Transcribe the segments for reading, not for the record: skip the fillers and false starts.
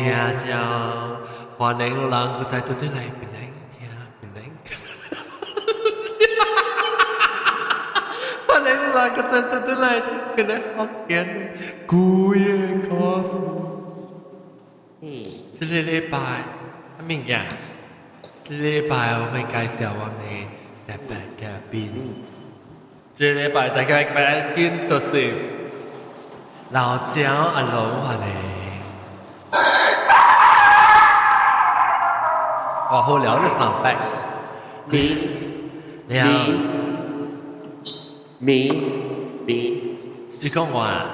聽者，歡迎老人閣再倒轉來檳城聽檳城。歡迎老人閣再倒轉來聽檳城福建鬼的故事。這个禮拜，啥物件？這个禮拜我會介紹我們的特別嘉賓。這個禮拜大家來見就是老蔣阿龍歡迎。哦，好了，你上 fact。米了，米米，是講話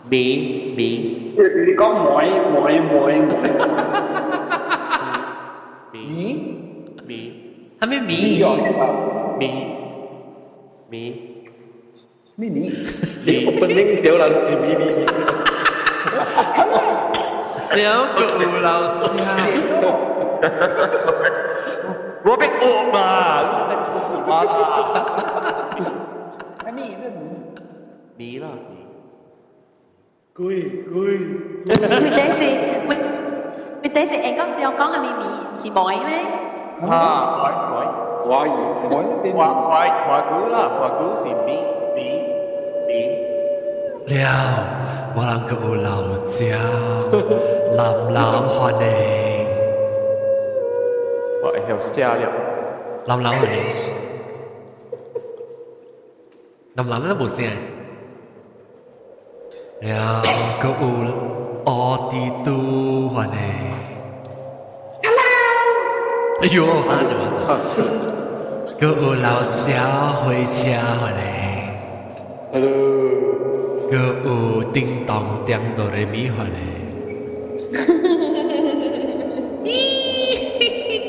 米米。你講妹妹妹妹。米米。係咪米？米米米米。你 opening 掉啦，米米米。了個有老蔣。我被惡嘛，你嘛。係咪咩米？米啦。鬼鬼。咪等是，咪咪等是，會講你講係咪米？唔是糜咩？啊，糜糜糜糜華華華古啦，華古是米米米。了，我人個有老蔣，藍藍歡迎。我會曉寫了。藍藍歡迎。藍藍都無聲。了，閣有奧迪都歡迎。Hello。哎呦，反正就閣有老蔣火車歡迎。 Hello。閣有叮當點哆來咪歡迎。咦，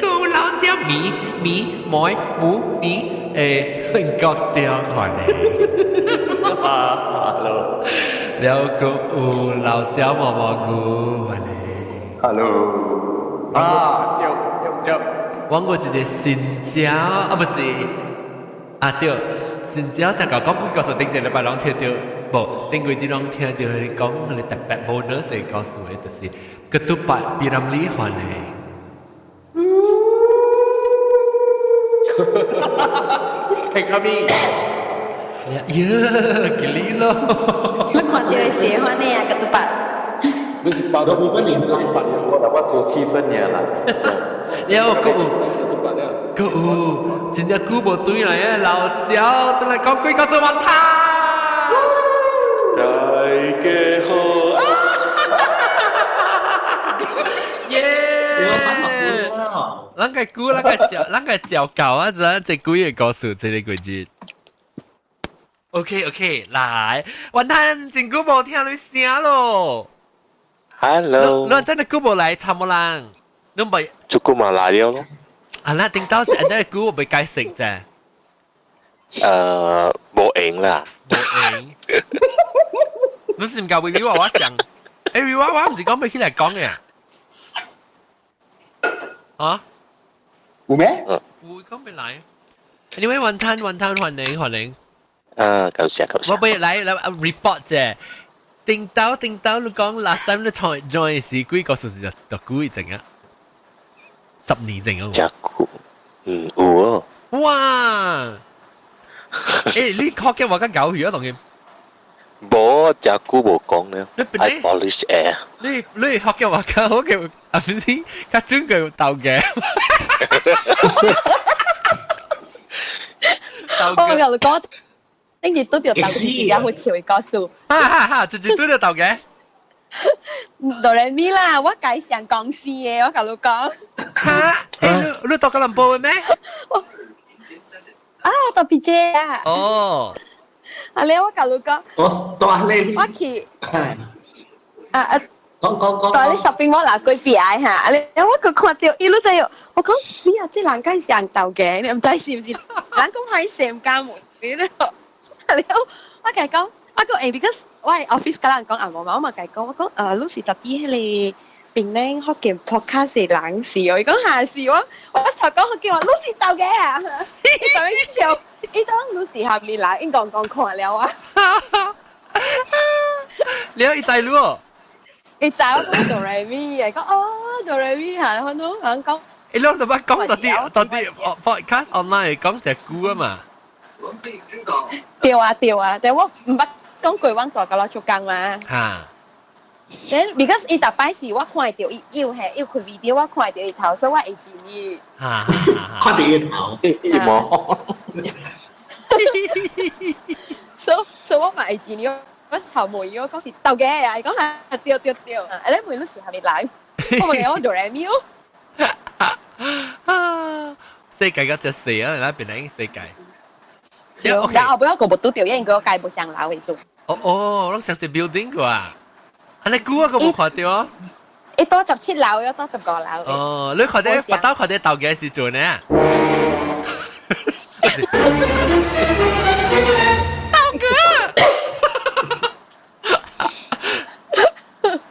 閣有老蔣米米糜母米誒，國中歡迎。 Hello。了閣有老蔣毛毛菇歡迎。 Hello。啊，對對對。我過一個新椒啊，不是，啊對，新椒就講講幾個數頂一禮拜攏聽著，無頂幾日攏聽著佢講佢特別 bonus 的故事的，就是 ketupat P. Ramlee 歡迎。食個咪？呀，吉利咯！你看到的寫歡迎啊，ketupat。你是包到五年八年，我做氣氛爾啦。了，閣有，閣有，真正久無轉來的老蔣，轉來講鬼故事雲吞。大家好啊！耶！咱個久，咱個嚼，咱個嚼夠啊！這這幾個故事，這個季節。OK OK，來，雲吞真久無聽你聲咯。 Hello。你真係久無來參無人，你唔足久嘛來了咯。啊，那頂到是按呢久我袂解釋啫。無閒啦。無閒。你是毋共維維話我想？欸，維娃娃毋是講欲起來講的啊？有咩？有講欲來。Anyway，雲吞雲吞歡迎歡迎。啊，感謝感謝。我欲來來 report 啫。頂到頂到，你講 last time 你 join join 時幾個數字就就久以前啊？10年前啊。真久，嗯，有哦。哇！欸，你確嘅話較搞去啊，當然。無，真久無講了。你愛 polish 耳。你你學嘅話較好嘅，啊唔是較準嘅鬥嘅。我同你講，頂日拄著鬥時間好笑的故事。哈哈哈！直接拄著鬥嘅。哆來咪啦，我家上公司的，我共你講。哈？欸，你到吉隆坡的咩？啊，我到 PJ 啊。哦。啊，你我共你講。我到你。我去。啊啊！講講講。到你 shopping mall 嗱幾邊哈？你我閣看著伊，你知影？我講死啊！這人敢上頭家，你毋知是毋是？人講歹勢毋敢問你咧。啊了，我共伊講，我講欸，because 我喺 office 佮人講紅毛嘛，我嘛共伊講，我講你是佇彼彼個檳城福建 podcast 的人是哦？伊講哈是，我我頭講福建話，你是頭家啊？伊就咧笑，伊講你是啥物人？伊講講看了啊。了伊知你哦？伊知我講 do re mi，講哦 do re mi 嚇，可能人講。你攏就捌講到底 podcast online 講隻歌啊嘛？對啊對啊，但我毋捌講過阮大家來做工嘛。嚇。 Then because 伊逐擺是我看著伊有嘿，伊開 video 我看著伊頭，所以我會記伊。嚇。看著伊頭。一模。所以我嘛會記伊。我臭問伊，我講是豆家啊，伊講係對對對，啊你問你是啥物來？我問我 do re mi 哦。世界個隻細啊，那邊嚟世界。然後尾我個無拄著，應該我無上樓的數。哦哦，攏上一 building 個啊？按呢久我閣無看著啊？伊倒17樓，我倒15樓。哦，你看著腹兜看著豆家時陣呢？豆哥，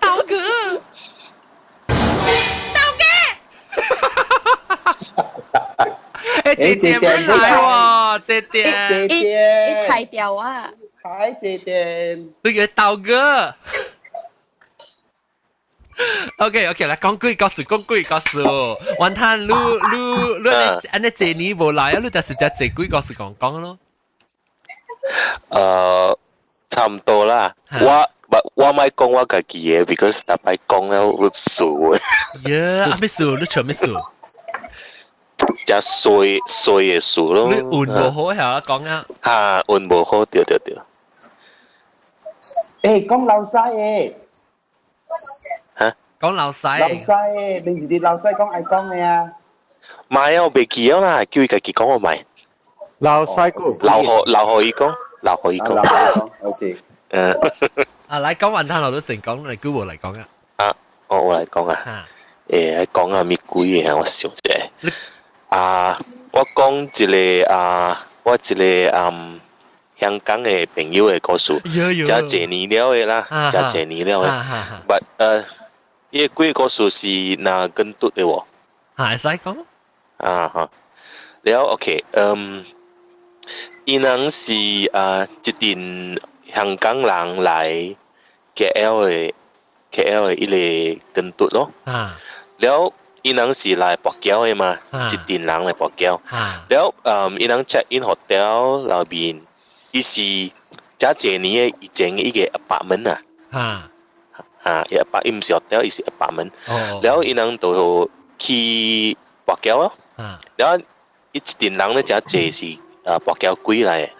豆哥，豆哥，欸，這點來喎，這點，這點，伊開掉啊！開這點，你個豆哥。OK OK，來講鬼故事，講鬼故事。雲吞，你你你按呢這年無來啊？你就是只這鬼故事講講咯。差唔多啦。我我莫講我家己的，because 逐擺講了我輸的。耶，啊咩輸？你唱咩輸？只衰衰的輸咯。你運無好嚇講啊？嚇，運無好，對對對。欸，講老細的。嚇？講老細。老細，你是啲老細講愛講的啊？唔係啊，我袂記了啦，叫伊家己講我買。老細個。留予留予伊講，留予伊講。 OK。嗯。啊，來講雲吞我都成講，你叫我來講啊。啊，我來講啊。欸，講啊，物鬼的，我想一下。啊，我講一個啊，我一個嗯香港的朋友的故事，真濟年了的啦，真濟年了的。But 伊個鬼故事是若跟嘟的喎。嚇，會使講。啊哈，了 OK，嗯，伊人是啊一陣香港人來 KL 的 KL 的一個跟嘟咯。啊。了。伊人是來跋筊的嘛，一陣人來跋筊。了，伊人 check in hotel 內面，伊是遮濟年的以前伊個 apartment 啊。嚇，伊 apart 伊毋是 hotel，伊是 apartment。了，伊人就去跋筊咯。了，伊一陣人咧遮濟是跋筊鬼來的。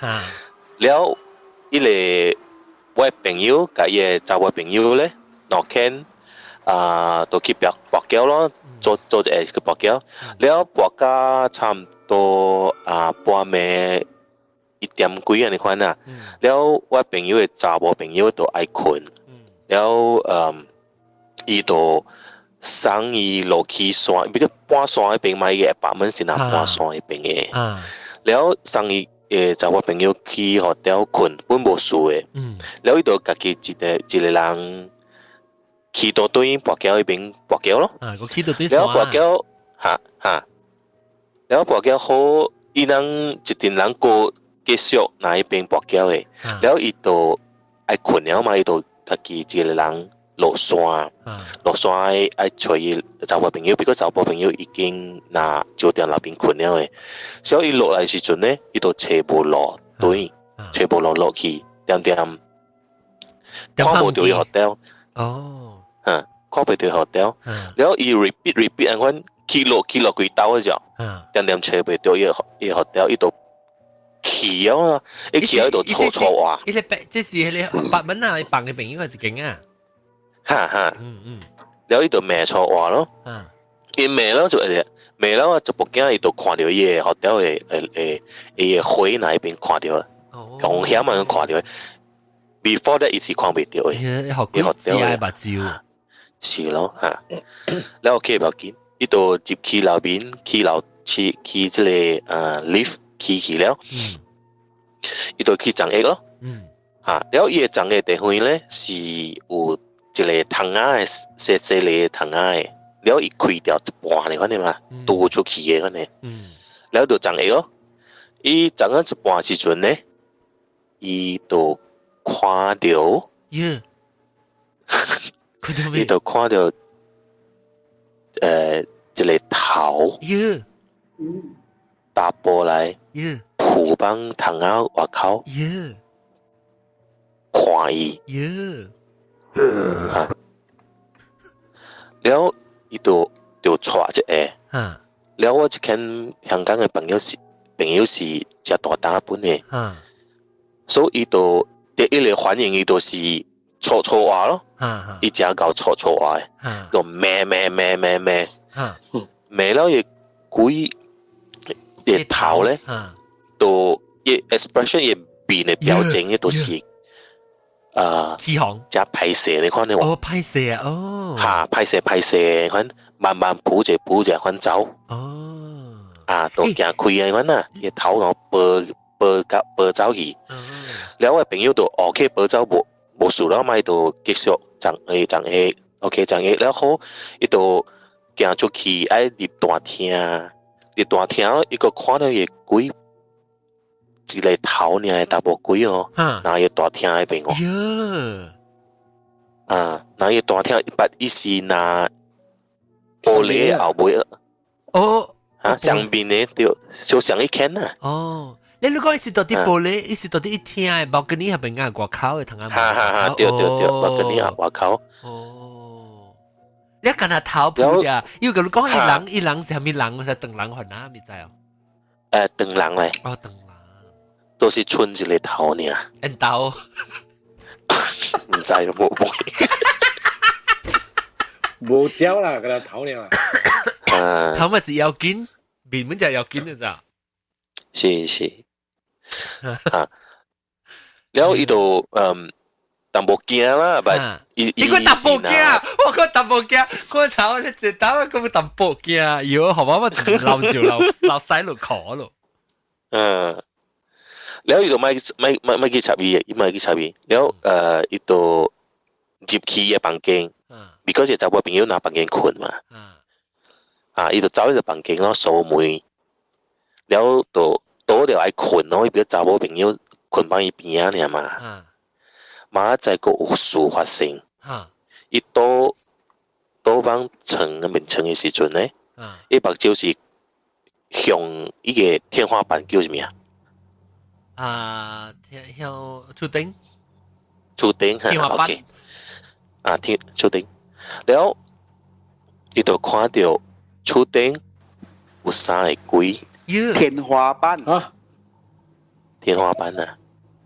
了，伊個我的朋友佮伊个查某朋友咧，兩間啊，都去跋跋筊咯。做做一下去跋筊，了跋到差毋多啊半暝1點幾按呢款啊，了我朋友的查某朋友就愛睏，了伊就送伊落去山，比如半山彼邊嘛，伊个 apartment 是若半山彼邊的，了送伊的查某朋友去 hotel 睏，本無事的，了伊就家己一个一個人。去到對跋筊彼邊跋筊咯，啊，個去到對了跋筊，哈哈，了跋筊好，伊人一陣人過繼續那彼邊跋筊的，了伊就愛睏了嘛，伊就家己一個人落山，落山愛愛揣伊查某朋友，比如查某朋友已經若酒店內邊睏了的，所以伊落來時陣呢，伊就揣無路對，揣無路落去，點點看無著伊 hotel。哦。嗯，看袂著 hotel，了伊 repeat repeat 按款去落去落幾兜的時候，點點揣袂著伊個伊 hotel，伊就去了啦，伊去了伊就錯錯話。伊個這是彼個八蚊啊，伊放的朋友係一間啊。哈哈。了伊就罵錯話咯。伊罵了就會罵了就目鏡伊就看著伊個 hotel 的誒伊個火那彼邊看著，紅險啊看著。Before that 伊是看袂著的。伊 hotel 的目睭。是咯，哈，了 OK 無要緊，伊就入去樓面，去樓去去這個lift 去去了，伊就去層下咯，哈，了伊个層下地方咧是有一個窗仔的，細細个窗仔的，了伊開掉一半咧，款的嘛，多出去的款的，了就層下咯，伊層到一半時陣咧，伊就看著。伊就看著一个頭，踏步來，抱幫窗仔外口，看伊，哈，了伊就帶一个，了我一間香港的朋友是誠大膽本的，所以伊就第一個反應伊就是錯錯話咯，伊誠𠢕錯錯話的，就罵罵罵罵罵，罵了伊鬼伊頭咧，就伊 expression 伊面的表情，伊都是啊，起哄，誠歹勢你看你哦，歹勢啊，哦，哈，歹勢歹勢，款慢慢抱者抱者款走，啊，都行開啊款啊，伊頭腦爬爬甲爬走去，了我朋友就 OK 爬走無無事了嘛，伊就繼續長下長下，OK 長下了好，伊就行出去愛入大廳，入大廳伊閣看著伊鬼一個頭爾的查某鬼哦，拿伊大廳彼邊哦，啊，拿伊大廳捌伊是拿玻璃後尾，啊，上面的對，就上一間啊。哦，你如果是到佇玻璃，伊是到佇一廳的 balcony 彼邊啊外口的通啊。哈哈哈，對對對，balcony 啊外口。哦，你敢若頭皮啊？因為佢講伊人伊人是啥物人？我是唐人還哪咪知哦？唐人咧。哦，唐人。都是剩一個頭爾。緣投。毋知無無。無焦啦，個頭爾啦。啊。頭咪是要緊，面本就係要緊的咋？是是。啊。了伊就淡薄驚啦，但伊伊個淡薄驚，我個淡薄驚，我頭你一頭個淡薄驚，喲，好吧，我流就流流屎落殼咯。嗯。了伊就莫莫莫莫去插伊的，伊莫去插伊。了伊就入去伊的房間，because 查某朋友拿房間睏嘛。啊，伊就走去個房間咯，鎖門。了就倒著愛睏咯，伊比查某朋友睏放伊邊仔爾嘛。明仔載閣有事發生。伊倒倒放床面床的時陣咧，伊目睭是向伊個天花板叫啥物啊？啊，天向厝頂。厝頂哈，OK。啊，天厝頂，了，伊就看著厝頂有三个鬼。天花板啊！天花板啊！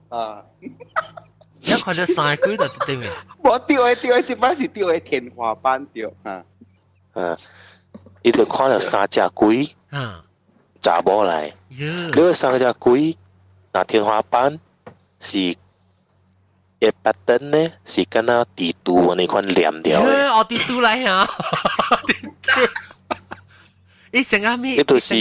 啊！你看著三個鬼佇頂面。無對的對的，這擺是對的天花板對啊。啊！伊就看著三隻鬼，查某來。你個三隻鬼，那天花板是一把燈呢，是敢若蜘蛛按呢款黏著的。哦，蜘蛛來啊！伊成阿咩？伊就是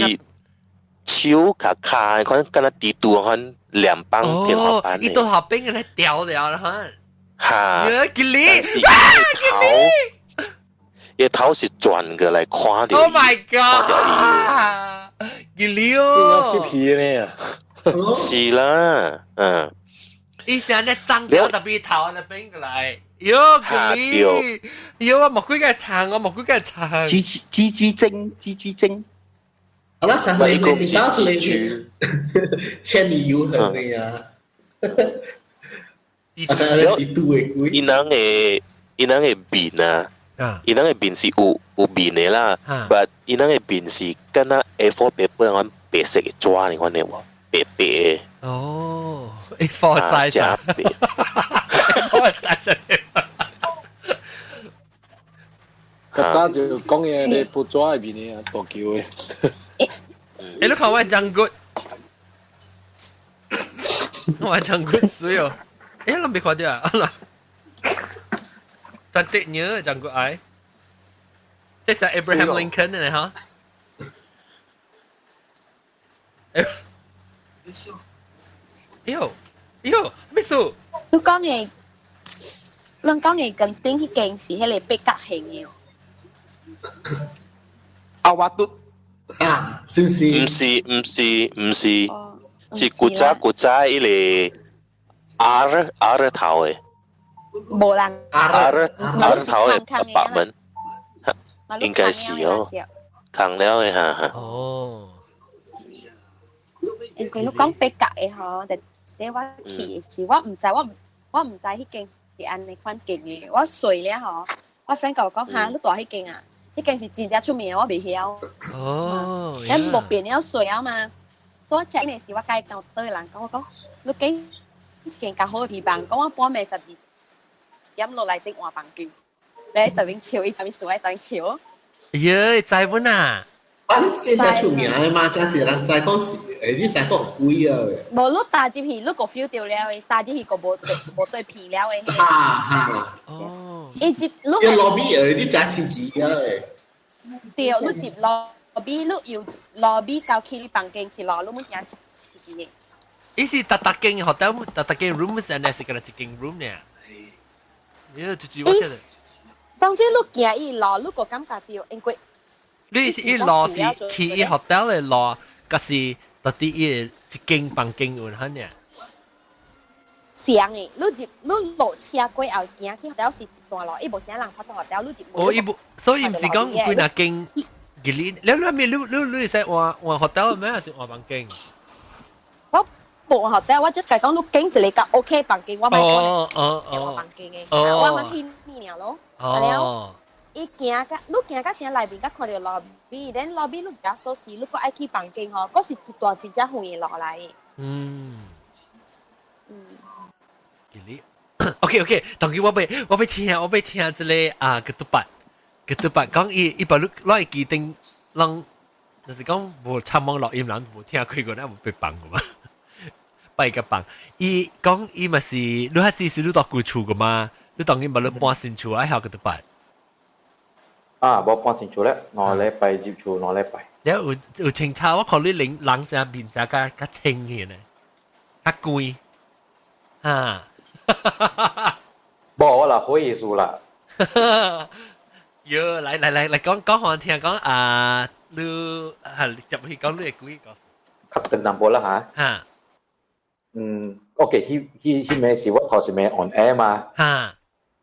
手共跤款，敢若蜘蛛款黏綁天花板。伊到後邊給掉掉啦，哈！吉利，是伊頭，伊頭是轉過來看著 Oh my god！吉利哦，皮皮呢？是啦，嗯。伊成日髒掉特別頭那邊過來，喲，吉利，喲，我冇幾個撐，我冇幾個撐。蜘蛛精，蜘蛛精。好啦，上回你到處嚟，倩女幽魂的啊。伊人的面啊，伊人的面是有面的啦，but 伊人的面是敢若 A4 paper 款白色的紙呢款的無，白白的。哦，A4 size 啊，A4 size。較早就講嘢，你報紙的面啊，大球的。欸，你看我張骨，我張骨水哦。欸，你未看著啊？Cantiknya janggut I. 這是 Abraham Lincoln 的哈。哎呦，呦，咩事？你講的，你講的跟頂彼間是彼個八角形的。阿瓦嘟啊，是毋是？毋是，毋是，毋是，是古早古早彼個 R R 頭的。無人。阿阿頭的 apartment，應該是哦，空了的哈哈。哦。因為你講別格的嗬，但但我去的時，我毋知我毋知彼間是按呢款間的，我睡了嗬，我 friend 共我講哈，你蹛彼間啊？彼間是真正出名，我袂曉。哦。咱無變了睡了嘛，所以我 check in 的時，我共到對人講，我講你揀一間較好的地方，講我半暝12點落來先換房間，你喺對面笑，伊啥物事喺對面笑。耶，知本啊！啊，你這間出名的嘛，真是人知講是，你知講貴啊。無，你踏入去，你個 feel 到了的，踏入去個無對皮了的。哈哈。哦。伊入你係 lobby 你真清奇啊！對，你入 lobby，你由 lobby 到去你房間一路，你滿真清奇的。伊是逐逐間 hotel，逐逐間 room 是按呢是干焦一間 room 呢？耶，就住我這。總之你行伊路，你個感覺到，因為你伊路是去伊 hotel 的路，抑是到底伊一間房間有哈呢？上的，你入你落車過後行去 hotel 是一段路，伊無啥人拍到 hotel，你入。哦，伊無，所以毋是講幾若間，你你你咪你你會使換換 hotel 咩？還是換房間？我無換 hotel，我 just 講你揀一個較 OK 房間，我莫哦哦哦換房間的，我問去你爾咯。哦。伊行到，你行到正內面，才看著 lobby，then lobby 你毋共鎖匙，你閣愛去房間吼，閣是一段真正遠的路來的。你 OK，當佢我欲聽這個啊，ketupat，ketupat 講伊伊把你攞會記定，人就是講無參網錄音人無聽過過，咱無被放過嘛。拜個放，伊講伊嘛是，你還是是你蹛舊厝過嘛？你當然嘛你搬新厝愛曉 ketupat。啊，無搬新厝咧，2禮拜入厝兩禮拜。了有有清查，我看你人人聲面聲較較清氣呢，較乾，哈。無，我來回意思啦。喲，來來來來講講予聽講啊，你啊入去講你的幾個故事。較長淡薄啦嚇。哈。嗯，OK，彼彼彼暝是我頭一暝 on air 嘛。哈。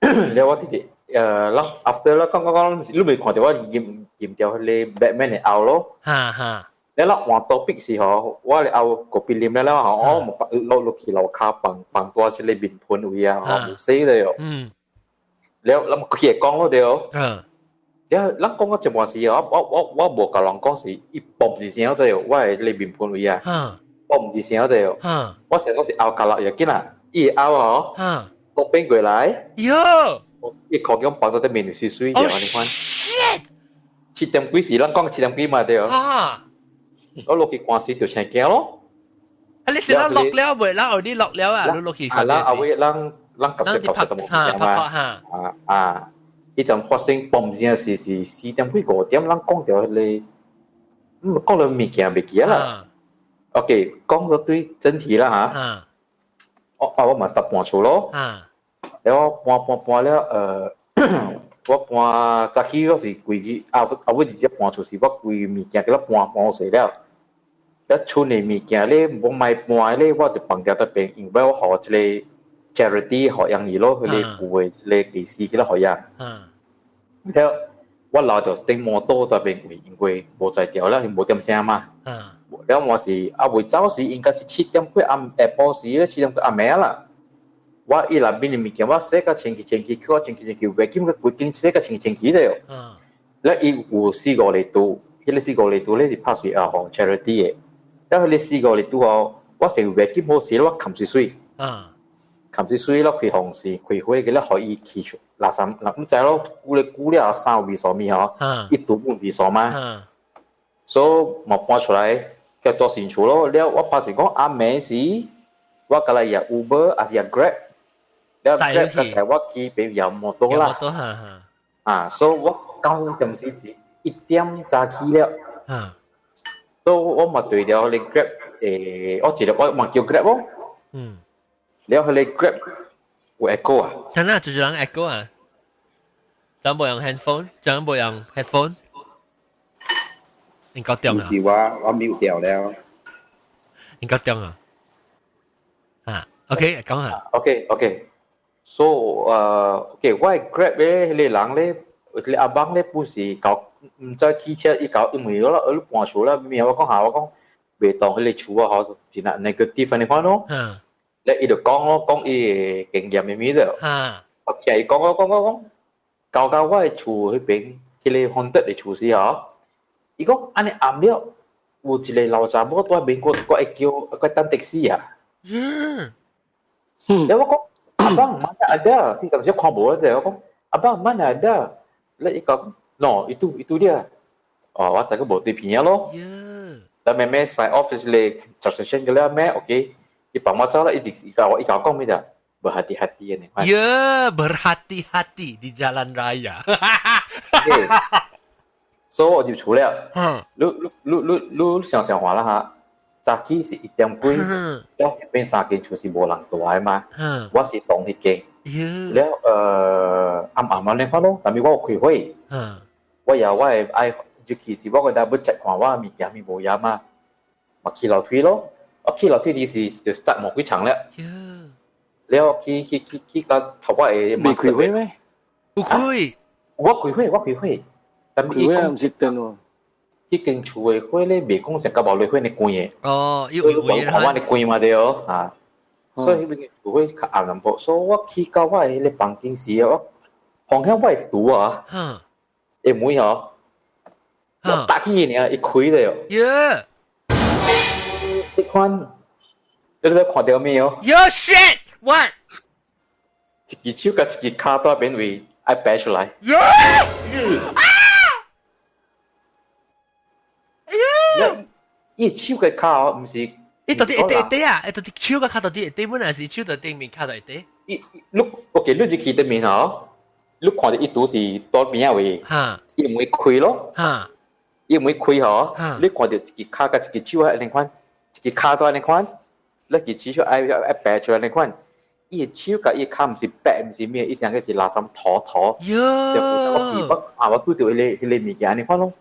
了我直直咱 after 啦講講講，你未看著我驗驗著彼個 Batman 的喉咯。哈哈。了咱換 topic 時吼，我的喉咖啡啉了了吼，我落落去樓跤放放大這個面盆位啊，吼，無洗了喲。了，咱佢會講咯對。了，咱講到一半時，我我我我無共人講是伊嘣一聲就我的這個面盆位啊。嘣一聲就。我想講是喉卡落要緊啦，伊的喉吼。我變過來。喲。伊口叫放到這面水水的，你看。 Shit！7點幾時，咱講7點幾嘛對。啊！我落去看時就青驚咯。啊！你是咱落了未？咱後你落了啊？你落去。啊！咱後尾咱咱及時拍攝都無嘛。啊啊！彼陣發生嘣聲是是4點幾5點，咱講著彼個，講著物件袂記啦。OK，講到對正題啦嚇。我啊我嘛是搬厝咯。了我搬搬搬了，我搬早起我是規日啊啊！我直接搬厝是我規物件共伊搬搬好勢了。了厝內物件咧，無賣搬咧，我就放掉這邊，因為我予這個 charity 予人伊咯，彼個舊的這個技師去咧予人。了我留著頂摩托這邊位，因為無才調了，無點聲嘛。了我是啊未走時，應該是7點幾暗下晡時咧，7點幾暗暝啦。我伊內面的物件，我洗甲清氣清氣，抾清氣清氣，袂緊個規間洗甲清氣清氣了。了伊有四五個度，彼個四五個度咧是拍水啊，予 charity 的。了彼個四五個度吼，我先袂緊好勢，我冚水水。冚水水了開風扇，開火個了，予伊去出垃圾，嗱你知咯，舊咧舊了衫有味素物吼，一度有味素嘛。所以嘛搬出來，叫蹛新厝咯。了我拍是講暗暝時，我共來約 Uber 抑是約 Grab。了 Grab 剛才我去變搖摩托啦。啊，所以我到陣時是1點早起了。所以我嘛對著彼個 Grab，我一個我嘛叫 Grab 哦。了彼個 Grab 有 echo 啊？聽啦，就是人 echo 啊。怎無用 handphone？怎無用 headphone？應該中啊！唔是我，我 mute 掉了。應該中啊！啊，OK，講下。 OK OK。So OK，我 Grab 咧，彼个人咧，彼个阿邦咧，不是搞毋知汽車伊搞因為我啦，我搬厝啦，明我講下我講袂當彼個厝啊，吼，真係 negative 按呢款咯。咧伊就講咯，講伊的經驗的物了。我聽伊講講講講講，到到我的厝彼邊，彼個 haunted 的厝時吼，伊講按呢暗了，有一個老查某蹛邊，我我會叫我等的士啊。了我講 abang mana ada? Si tak siapa看無咧，我講 abang mana ada? 咧伊講 no itu itu dia。哦，我知個無對片咯。但妹妹 sign off 是咧 transaction 嘅啦咩？OK，伊幫我走啦，伊直伊教我伊教講咩咋？Berhati-hati ni. Ya, berhati-hati di jalan raya. Okay. So 我就出了。你你你你你想想話啦嚇，早起是1點幾，了邊三間厝是無人蹛的嘛。我是當彼間。了暗暗按呢款咯，但是我有開火。我也我會愛，尤其是我個要check 看我物件咪無嘢嘛，嘛去樓梯咯。我去樓梯時就 start 無幾層了。了去去去去到頭我的未開火咩？有開，我開火，我開火。但是開火毋是電喎。彼間厝的火咧，袂講成個無類火呢關的。哦，有有看我的關嘛對哦，啊。所以彼間厝火較暗淡薄，所以我去到我的彼個房間時，我發現我的櫥啊，的門吼，我打起爾，伊開了。耶！這款，你都看到沒有？Yo shit! What？一支手佮一支跤蹛邊位愛爬出來。耶！啊！呀！伊手佮跤毋是。伊到底會底會啊？伊到底手佮跤到底會底，本來是手到頂面，跤到會底。伊你 OK，你入去頂面吼，你看著伊拄是倒邊仔位，伊門開咯，伊門開吼，你看著一支跤佮一支手按呢款，一支跤蹛按呢款，你支手愛愛爬出來按呢款。伊的手佮伊跤毋是白，毋是咩，伊成個是垃圾塗塗。喲！我我啊，我拄著彼個彼個物件，你看咯，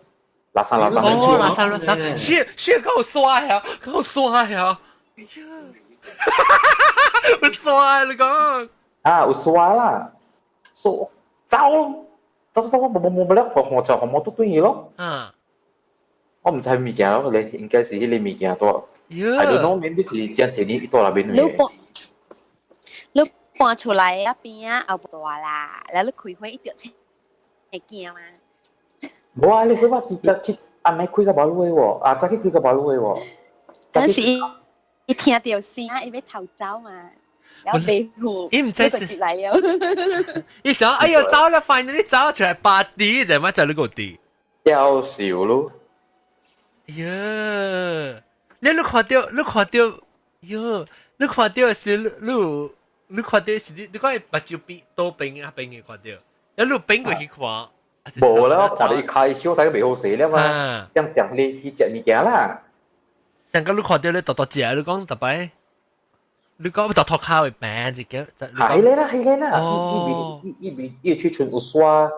垃圾垃圾。哦，垃圾垃圾，雪雪夠帥啊，夠帥啊！有帥你講。啊，有帥啦，所走走走走，無無無無了，我就紅毛都對伊咯。我毋知物件咯，你應該是彼個物件蹛。I don't know，maybe 是真濟年伊蹛內邊嘅。你搬出來啊邊啊後大啦，然後你開火一定會驚嘛？無啊，你開我是早起暗暝開較無愈的喎，啊早起開較無愈的喎。但是伊伊聽著聲，伊欲逃走嘛，然後被虎，伊毋知是來了。伊想哎喲走了，finally 走出來 party，就乜就你個地。夭壽咯。哎呀，你看著，你看著，喲，你看著是你。你看著是你，你講目睭邊倒邊啊邊嘅看著，一路邊過去看。無啦，我看著伊開小睇袂好勢了嘛，想想你去食物件啦。上個你看著你獨獨食，你講逐擺，你講獨塗跤會病一個。係咧啦，係咧啦，伊伊伊伊伊喙唇有刷，了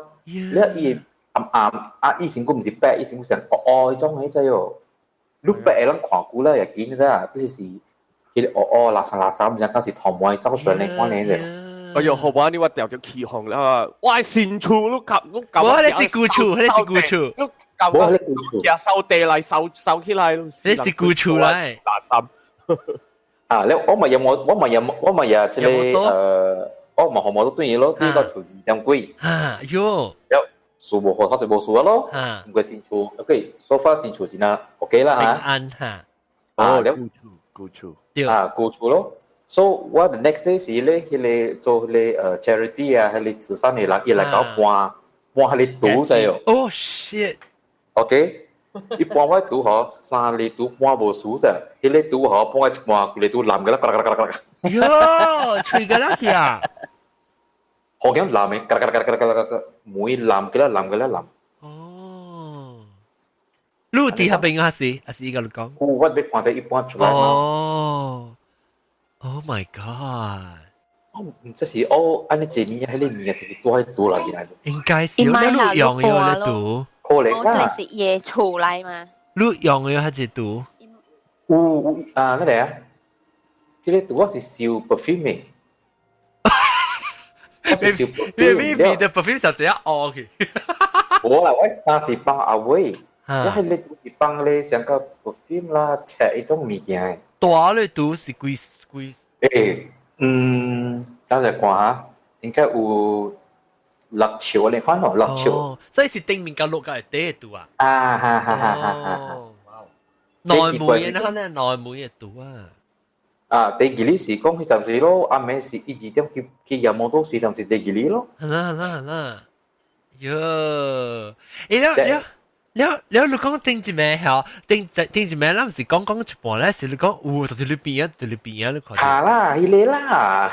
伊暗暗啊，伊身軀毋是白，伊身軀成烏烏彼種彼隻喲。你白會啷看久了也緊咋，就是。彼個烏烏垃圾垃圾，毋知講是頭毛走出來那款的。哎呦，好玩你我掉咗起哄啦！我新厝你夾你夾。我彼是舊厝，彼是舊厝。你夾我掃地來掃掃起來。你是舊厝來。垃圾。啊，你我嘛有我我嘛有我嘛有這個我嘛紅毛都對伊咯，對到厝2點幾。啊，喲。了，數無好，他是無數咯。唔過新厝，OK，so far 新厝真係 OK 啦嚇。平安嚇。啊，了。舊厝。啊，舊厝咯。So 我 the next day 是咧，彼個做彼個charity 啊，彼個慈善的人，伊來共我搬搬彼個櫥知哦。 Oh shit！ OK，伊搬我櫥吼，三個櫥搬無輸咋，彼個櫥吼搬一半，規個櫥爛個啦，嘎啦嘎啦嘎啦。喲，吹個啦去啊！好驚爛的，嘎啦嘎啦嘎啦嘎啦嘎啦，門爛個啦，爛個啦爛。哦，你有佇彼邊還是還是伊共你講？有，我欲看著伊搬出來嘛。哦，Oh my god！我毋知是哦，按呢一年彼個物件是蹛彼櫥內面。應該是，你用的咧櫥。可能啊。這是伊的厝內嘛？你用的還是櫥？有有啊，那個啊，彼個櫥我是燒 perfume 的。你你味的 perfume 就這樣哦去。無啦，我衫是放阿偉，我係你是放咧上個 perfume 啦，冊一種物件。大咧都是幾幾？誒，嗯，等陣看下，應該有6尺你看咯，6尺。所以是頂面甲落甲會底度啊。啊哈哈哈哈哈！內門嘅呢，內門嘅度啊。啊，第二日是講彼陣時咯，暗暝是12點去去夜摩托是陣時第二日咯。係啦係啦係啦。喲，欸了了了了，你講頂一暝嚇，頂頂一暝，咱毋是講講一半咧，是你講有，就是你邊啊，就是你邊啊，你看。嚇啦，彼个啦。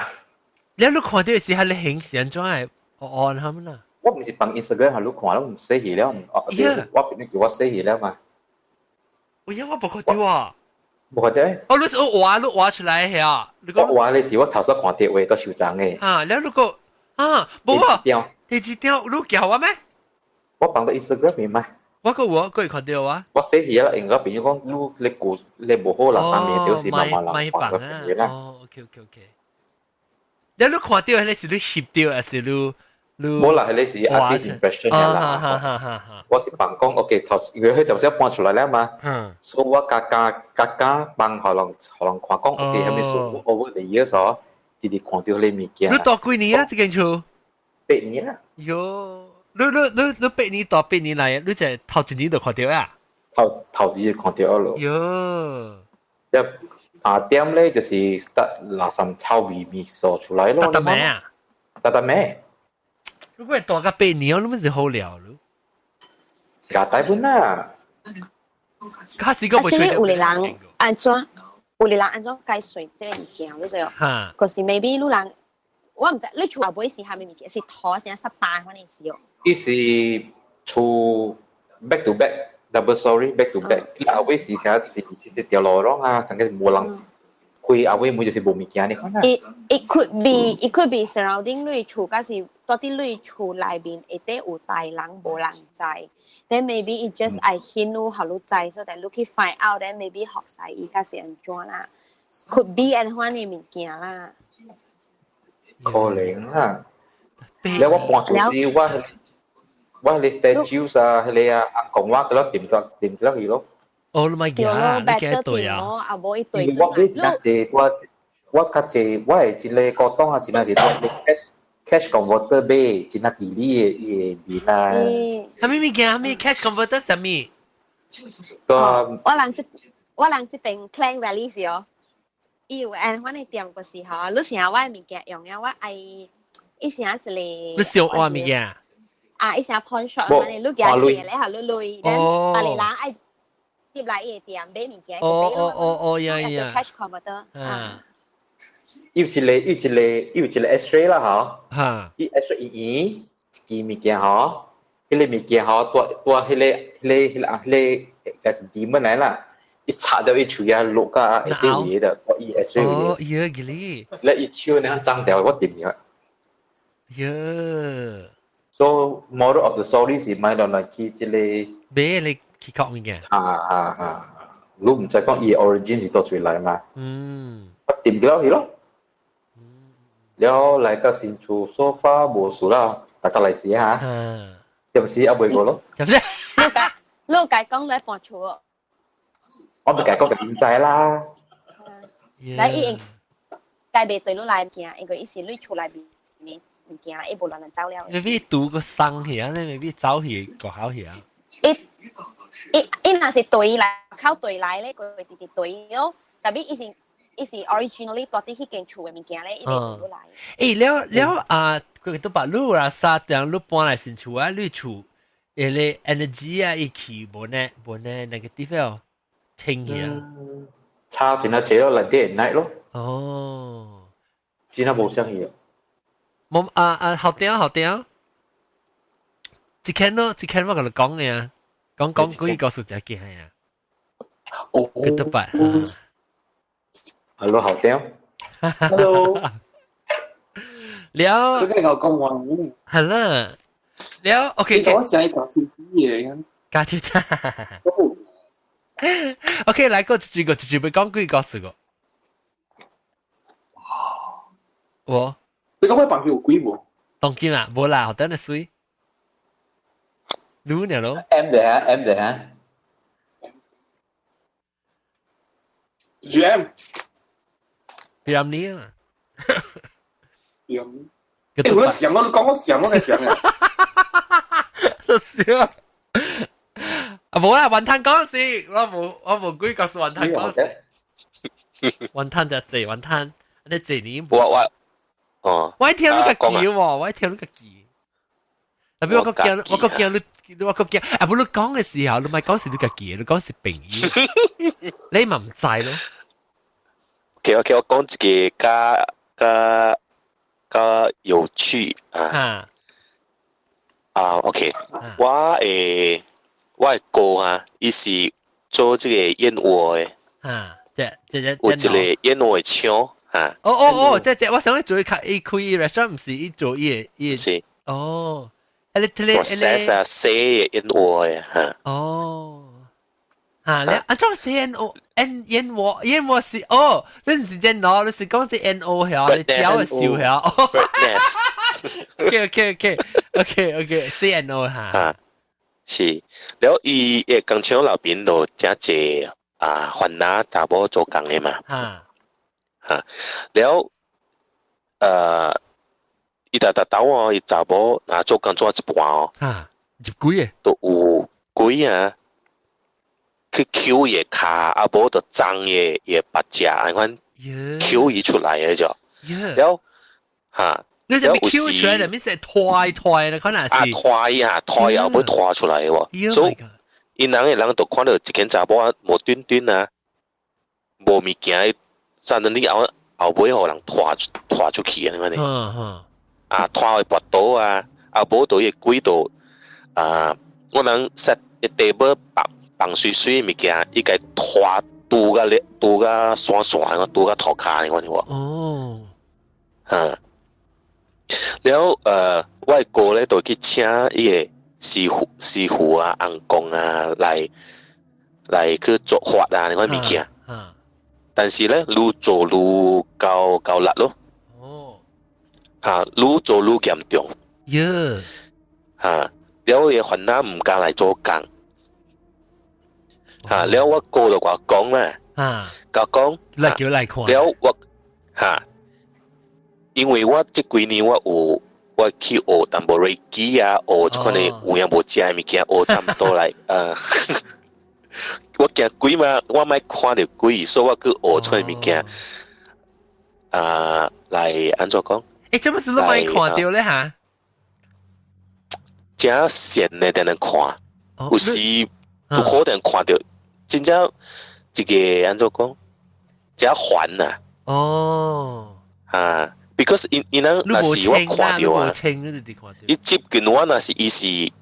了你看到是係你形是按怎的？按他們啦。我毋是放 Instagram 予你看，我毋洗去了，我朋友叫我洗去了嘛。有影我無看到啊。無看到。哦，你是畫你畫出來的啊？我畫的是我頭先看到話都收藏的。啊，了你個啊，無啊。第二張你叫我咩？我放到 Instagram 面嘛。我個我個會看到啊。我洗去啦，因為我朋友講你你顧你無好啦，上面就是慢慢人放個朋友啦。哦，OK OK OK。了你看到彼個是你翕到，還是你？無啦，彼個是 artist impression 啦。我是放講，OK，頭因為彼陣時搬出來了嘛。所以我加加加加放予人予人看講，OK，啥物事 over the years 哦，直直看到彼個物件。你住幾年啊？這間厝？ 8年啦。喲，你你你你八年住八年來，你就頭一年就看到啊？頭頭一日看到咯。喲。一3點咧，就是 start 垃圾臭味味素出來咯。得得咩啊？得得咩？如果住個八年，你們是好料咯。加大本啦。卡時個啊，這個有的人按怎？有的人按怎解說這個物件，你知無？可是 maybe 你人，我毋知你厝後尾是啥物物件，是土啥濕巴款的是哦。伊是厝 back to back double story back to back，伊後尾是啥是是條路攏啊，成個無人開後尾門就是無物件，你看啊。 It could be surrounding 你厝，還是到底你厝內面一定有大人無人知。Then maybe it just 愛顯你予你知，所以你去 find out，then maybe 學晒伊較是按怎啦？Could be 按款的物件啦。可能啦。了我搬出去，我我彼個 statues 啊，彼個啊，阿公我閣了掂咗掂咗去咯。哦，你咪行，你幾對啊？啊，無一對。我買真濟，我我較濟，我的一個古董啊，真係是 cash cash converter 買，真係地理的伊的面啊。啥物物件？啥物 cash converter 啥物？我人這我人這邊 Klang Valley 是哦，伊有按款的店個時候，你成日我的物件用了，我愛伊成一個。你想我物件？啊，伊成 pawn shop 款的，你行去咧，予你鐳，別個人愛入來伊個店買物件。哦哦哦哦，呀呀。 cash converter。啊。有一個有一個有一個 X-ray 啦，嗬。嚇。伊 X-ray 伊圓一支物件嗬，彼個物件嗬，帶帶彼個彼個彼個啊彼個就是 demon 來啦，一插到伊喙啊落甲一啲位的，我伊 X-ray 哦，呀，個哩。咧伊手呢髒掉，我掂咗。呀。 So moral of the story 是買落來去這個買你去學物件。啊啊啊！你毋知講伊 origin 是佗處來嘛？嗯。我掂咗去咯。了來到新厝，so far 無事啦，大家來試下。嗯。點時還未過咯？是不是？你家講來搬厝。我咪家講就唔知啦。來，伊應該袂對你來物件，因為伊是你厝內面的物件，伊無亂亂走了。 maybe 拄個生去啊，你 maybe 走去個考去啊。伊伊伊若是對來靠對來咧，佢是佇對咯。特別伊是伊是 originally 住佇彼間厝的物件咧，伊會對來。欸，了了啊，佢都把你啊啥樣，你搬來新厝啊，你厝，彼个 energy 啊，伊去無呢無呢 negative 哦，清去啊。差真係濟咯，來 day and night 咯。哦。真係無相去。冇啊啊，好聽好聽。一間咯，一間我共你講嘅啊，講講幾個數字記係啊。哦。佢都白。 Hello，好聽。 Hello。了。你今日講話。係啦。了，OK。我想講手機嘅。加手機。OK，來個一句個一句，欲講幾個事個。我。你講我房間有鬼無？當今啊，無啦，hotel 的水。滷呢咯。 M 的啊，M 的啊。 G M。 P. Ramlee 啊。 P. Ramlee。欸，我想我都講我想我嘅想啊。都笑。啊，無啦，雲吞講是，我無幾個是雲吞講是。雲吞就濟雲吞，你濟年。我哦。我聽你個記喎，我聽你個記。特別我個驚，我個驚，啊！不你講嘅時候，你咪講是你家己，你講是朋友，你咪唔知咯。 OK，我講一個較較較有趣啊。啊，OK，我的哥啊，伊是做這個燕窩的。啊，這有一個燕窩的廠啊。哦哦哦，這我想你做伊開伊開 restaurant，毋是伊做伊的伊。是。哦。你你 process 啊，洗燕窩的嚇。哦。嚇，你啊，做 C N O N 燕窩燕窩是哦，你唔是 N O，你是講是 N O 係你嚼嘅笑係。OK OK OK OK OK C N O 嚇。嚇，是，了伊個工廠內邊就誠濟啊，番仔查某做工的嘛。嚇，了，伊逐逐兜哦，伊查某若做工做一半哦，嚇，入鬼個，都有鬼啊，去抾伊的跤，啊無就鬃伊的腹脊，按款抾伊出來的就，了，嚇，你係咪抾出來的？咪是拖一拖的，可能是啊，拖伊啊，拖伊後尾拖出來的喎，所以𪜶人的人就看到一間查某啊，無端端啊，無物件，站在你後後尾予人拖拖出去啊，你看呢？啊，拖去跋倒啊，啊，無就伊鬼就啊，我人 set 一 table 放放水水物件，伊共拖拄甲咧，拄甲山山，拄甲塗跤，你看無？哦，哈，了我的哥咧就去請伊个師傅啊、尪公啊來去做法啊，你看物件。但是咧，愈做愈夠夠力咯。哦。嚇，愈做愈嚴重。喲。嚇，了伊個番仔毋敢來做工。嚇，了我哥就共我講啦。共講。來叫來看。了我嚇，因為我這幾年我有我去學淡薄 Reiki 啊，學這款的有影無食的物件，學差不多來，我驚鬼嘛，我莫看著鬼，所以我去學這款物件，啊，來按怎講？欸，這麼是你莫看著咧嚇？誠善的才能看，有時有可能看著真正一個按怎講，誠煩呐。哦。啊，because 𪜶𪜶人若是我看著啊，伊接近我若是伊是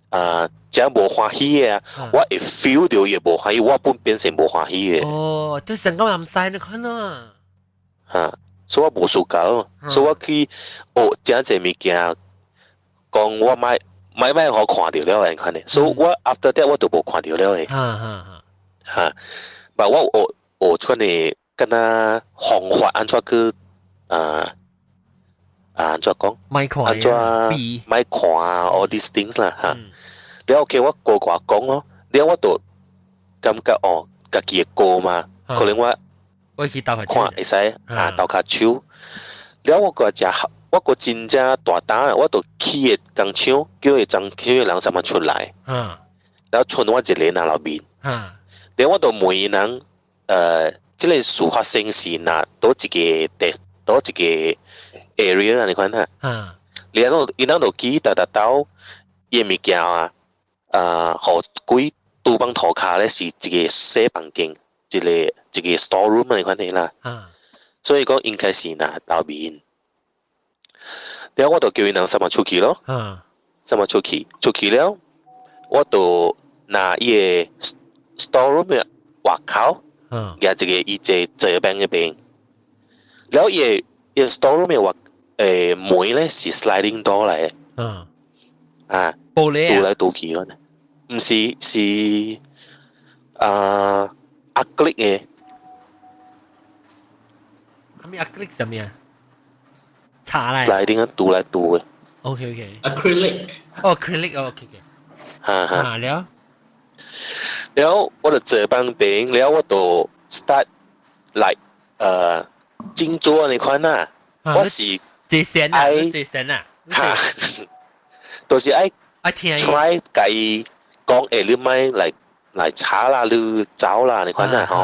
啊，誠無歡喜的啊，我會 feel 到伊無歡喜，我本變成無歡喜的。哦，這成個唔使你看啊。哈，所以我無 suka，所以我去學誠濟物件，講我莫莫莫予我看著了，按款的，所以我 after that 我就無看著了的。哈哈哈。哈，但我學學出來，敢若方法按怎去啊啊按怎講？莫看，按怎莫看 all these things 啦哈。了 OK，我哥共我講咯，了我就感覺哦，家己的歌嘛，可能我我去鬥看會使啊鬥跤手。了我個食，我個真正大膽，我就去个工廠，叫伊工廠的人啥物出來，了賰我一個人內面。了我就問𪜶人，這個事發生是哪佗一個地，佗一個 area 啊？你看下。了𪜶人就記逐逐兜伊的物件啊，予鬼拄放塗跤咧是一個細房間，一個一個 store room 啊，你看下啦。所以講應該是哪內面。了我就叫𪜶人啥物出去咯。啥物出去？出去了，我就拿伊個 store room 的外口，舉一個伊坐坐邊那邊。了伊个伊個 store room 的外門咧是 sliding door 來的。啊，玻璃拄來拄去的，毋是是啊 acrylic 的。啥物 acrylic 啥物啊？搽嚟。 Sliding 啊，塗來塗嘅。 OK。 Acrylic。哦，acrylic 哦，OK。哈哈。啊了。了我就坐旁邊，了我就 start 來靜坐呢款啊，我是坐禪啊，坐禪啊，哈，就是愛愛聽 try 共伊講，欸，你莫來來吵啦，你走啦，呢款啊，吼。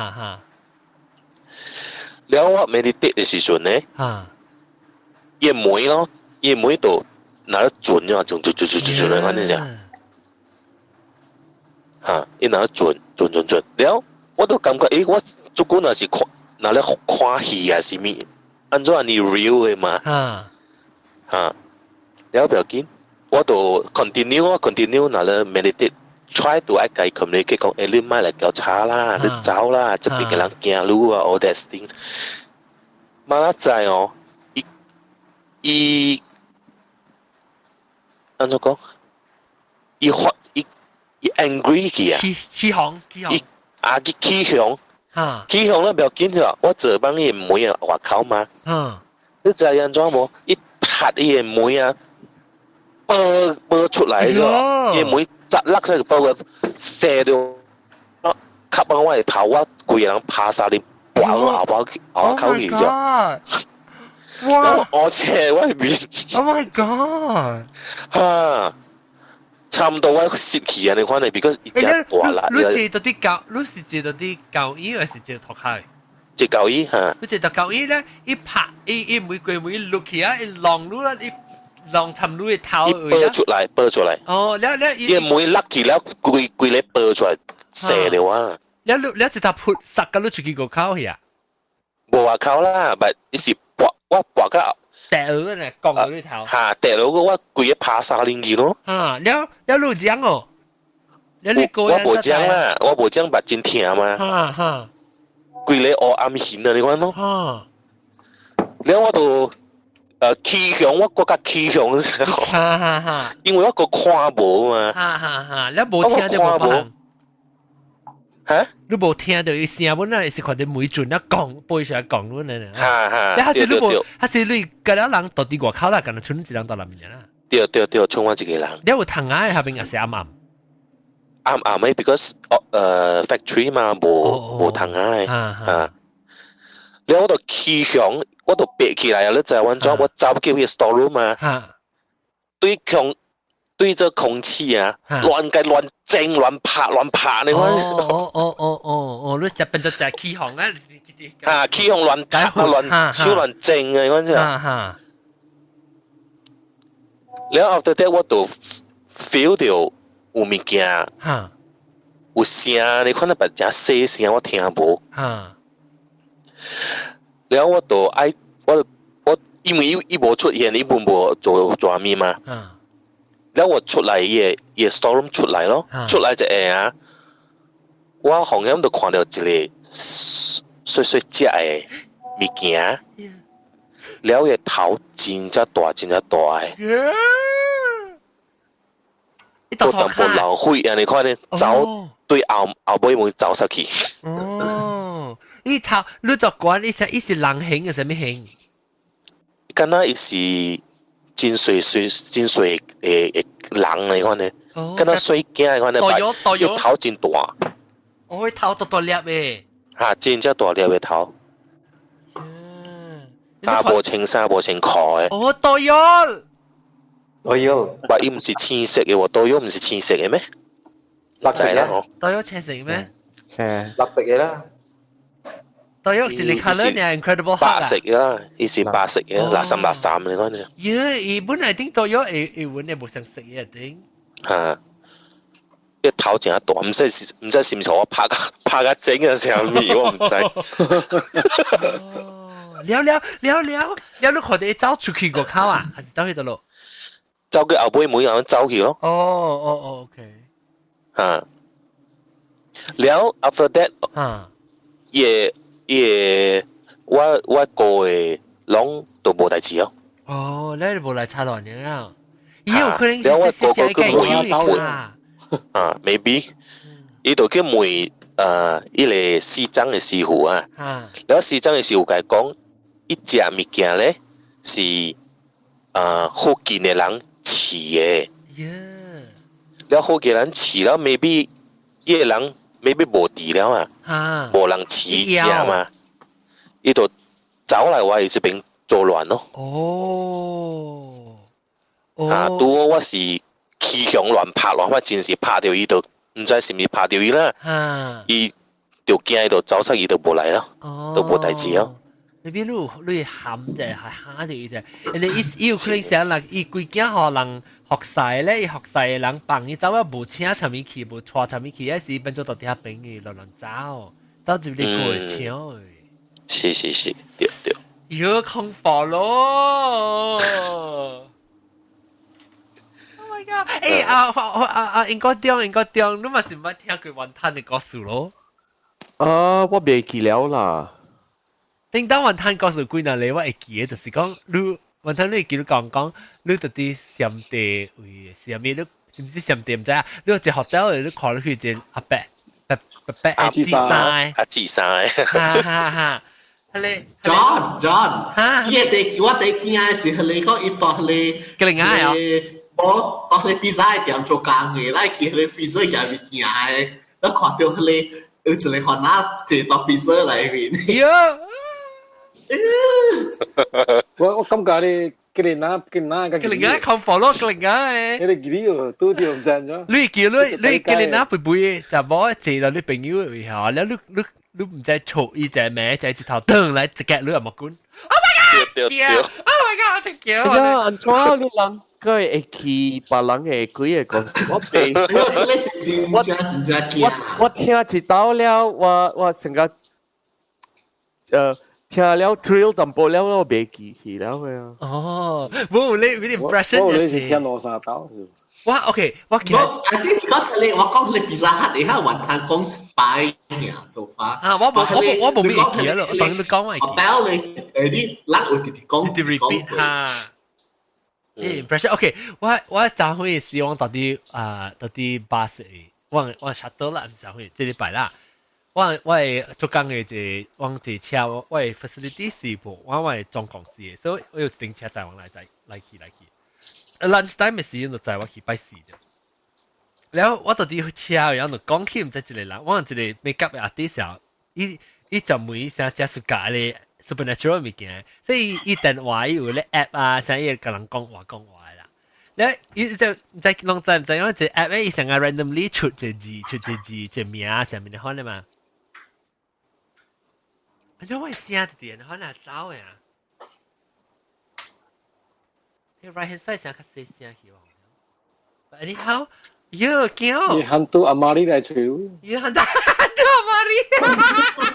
了我 meditate 的時陣呢，伊門咯，伊門就若咧轉咗，轉轉轉轉轉轉呢款呢隻。嚇，伊若咧轉轉轉轉，了我都感覺，欸，我這久若是看，若咧看戲啊，是物，按怎呢 real 的嘛？嚇，了不要緊，我就 continue 我 continue 若咧 meditate，try to 愛共伊 communicate 講，欸，你莫來共吵啦，你走啦，這邊的人驚你啊，all that things。嘛仔知哦，伊伊按怎講？伊發伊伊 angry 去啊！起起哄起哄，啊，佢起哄，起哄咧不要緊啫，我坐幫伊門啊外口嘛。你知按怎無？伊踢伊的門啊，爆爆出來咗，伊門砸落去爆個射到，吸到我的頭，我規個人趴沙裡，跋到後包去後口去咗。哇！我切我面。 Oh my god！哈！差唔多我失去啊！你看你，because 伊真大啦。你坐到啲教，你是坐到啲教椅，還是坐塗跤？坐交椅哈。你坐到交椅咧，伊拍伊伊每過每落去啊，伊浪你啦，伊浪沉你的頭。伊爆出來，爆出來。哦，了了伊門落去了，規規個爆出來，射了啊！了你了一頭撲殺到你出去外口去啊？無外口啦，但伊是跋我跋到。掉呢，降到你頭。哈，掉落個我規個趴沙入去咯。啊，了了你有講哦？了你我無講啦，我無講，捌真疼嘛。哈哈，規個烏暗形啊，你看咯。了我就起哄，我閣較起哄。哈哈哈。因為我閣看無嘛。哈哈哈，你無聽到無？哈？你無聽到伊聲，本來是看到每陣啊講，背上講阮呢。哈哈。你還是你無，還是你佮了人到佇外口啦，敢若賰一人佇內面啦。對對對，賰我一個人。你有窗仔下邊也是暗暗。暗暗的，because factory 嘛，無無窗仔的。啊。了我就起哄，我就爬起來啊！你知按怎？我走去彼個 store room 嘛。對空對這空氣啊，亂共亂整亂拍亂拍，你看。哦哦哦哦哦，你食變做食起哄啊！啊，起哄亂拍亂手亂整啊，你看這。了 after that 我就 feel 到有物件，有聲，你看那別誠細聲，我聽無。了我就愛我我因為伊伊無出現，伊本無做做物嘛。了我出來，伊个伊个 store room 出來咯，出來一下啊，我好像就看到一個細細隻的物件，了伊頭真正大，真正大的。個淡薄流血啊！你看呢，走對後後尾門走出去。哦，你頭你就管伊是伊是人形的啥物形？敢若伊是真細細真細的的人你看呢，敢若細囝的款呢，伊頭真大。哦，伊頭大大粒的。哈，真正大粒的頭。啊，無穿衫，無穿褲的。哦，多藥。多藥。但伊毋是青色的喎，多藥毋是青色的咩？綠色啦吼。多藥青色咩？青，綠色的啦。多藥一個 colour 呢，Incredible 白色的啦，伊是白色的，垃圾垃圾你看啫。耶，伊本來頂多藥會會揾的無相色的頂。哈。個頭真大，毋知是毋知是毋是我拍拍甲整啊啥物，我毋知。了了了了了，你看到伊走出去外口啊，還是走去佗落？走去後尾門後走去咯。哦哦哦，OK。啊，了 after that，伊伊我我哥的攏都無代誌哦。哦，你無來插亂了。伊有可能了我是哥哥去問問啊，maybe，伊就去問伊個西藏的師傅啊。了西藏的師傅共伊講，伊食物件咧是附近的人飼的。了附近人飼了，maybe 伊个人 maybe 無佇了啊，無人飼食嘛，伊就走來我這邊作亂咯。啊，拄好我是起強亂拍亂，我真是拍著伊就毋知是毋是拍著伊啦。伊就驚伊就走出，伊就無來咯，都無代誌咯。你邊你喊者係嚇住伊啫，人哋伊有可能想啦，伊規間學人學勢咧，伊學勢人幫伊走啊，無請尋物去，無帶尋物去，還是變做到底下朋友亂亂走，走入你過搶。是是是，對對。喲，恐怖咯！Oh my god！欸啊啊啊！應該點應該點，你嘛是毋捌聽過雲吞的故事咯？啊，我袂記了啦。頂當雲吞故事幾若個我會記得，就是講你雲吞你會記得講講，你到底上地位是啥物？你是毋是上地毋知啊？你有一個 hotel 你看落去一個阿伯伯伯伯阿姊衫，阿姊衫，哈哈哈！彼个 John John，伊個第我第驚的是彼个講伊蹛彼個格林仔哦，無蹛彼個披薩店做工的，來去彼個 freezer 夾物件的，我看著彼個有一個番仔坐到 freezer 內面。喲，我感覺你格林仔格林仔格林仔恐怖咯，格林仔的。你記得哦，拄著毋知怎。你記你你格林仔背背就無坐到你朋友位吼，了你你。你毋知錯伊隻名，就一頭轉來一夾你又冇管。Oh my god！Oh my god！我聽叫。呀，按怎你人個會記別人的幾个故事？我袂。我真真正驚。我聽一道了，我我成個聽了 thrill 淡薄了，我袂記起了嘅啊。哦，無你你 impression 我你是聽兩三道是。我 OK，我其實 I think because 你我講你 Pizza Hut 你睇雲吞講一擺爾 so far。啊，我無我無我無咩記得咯，等你講我會記。我你你人有直直講，直直 repeat 哈。impression OK，我我昨昏是往到底啊到底巴士，我我 shuttle 啦，毋是昨昏，這禮拜啦。我我會做工的一個往一車，我的 facility 是無，我我的總公司的，所以我有一頂車載往來載來去來去。lunch time 的時陣就載我去拜四的。然後我到佇車，然後就講起毋知一個人，我一個 make up 的 artist，伊伊就問啥食暑假的 supernatural 物件，所以伊電話伊有咧 app 啊，啥伊會共人講話講話啦。咧伊就毋知攏知毋知，因為一個 app 咧，伊成個 randomly 出一個字，出一個字，一個名啥物的款的嘛。啊，你我聲就佇可能走呀。你 right hand side 聲較細聲去喎。But anyhow，喲驚。你 hantu amari 來揣。喲 hantu amari。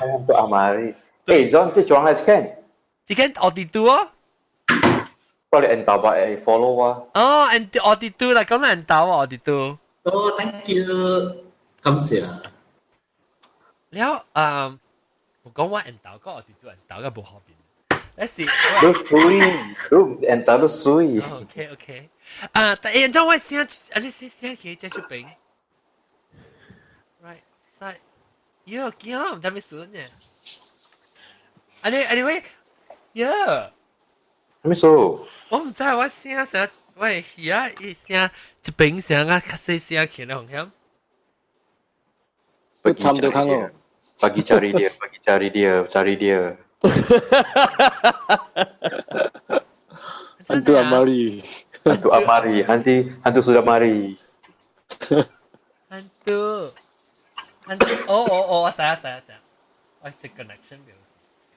hantu amari。誒，John，這裝係間？這間奧迪都哦。到你緣投吧，會 follow 我。哦，緣奧迪都啦，講緣投奧迪都。哦，thank you，感謝。了，嗯，我講我緣投個奧迪都緣投個無好邊。那是。你水，你毋是緣投，你水。 OK OK。啊，但係怎我聲，啊你聲聲起這出邊？Right side，喲驚，毋知咩事呢？啊你 anyway，喲。咩事？我毋知我聲聲，我的耳仔伊聲一邊聲啊，較細聲起來，風險。差唔多看哦。 Pergi cari dia, pergi cari dia, cari dia. Hantu Amari. Hantu Amari, hantu hantu sudah mari. Hantu. Hantu. 哦哦哦，我知啊知啊知啊。我這 connection 表示。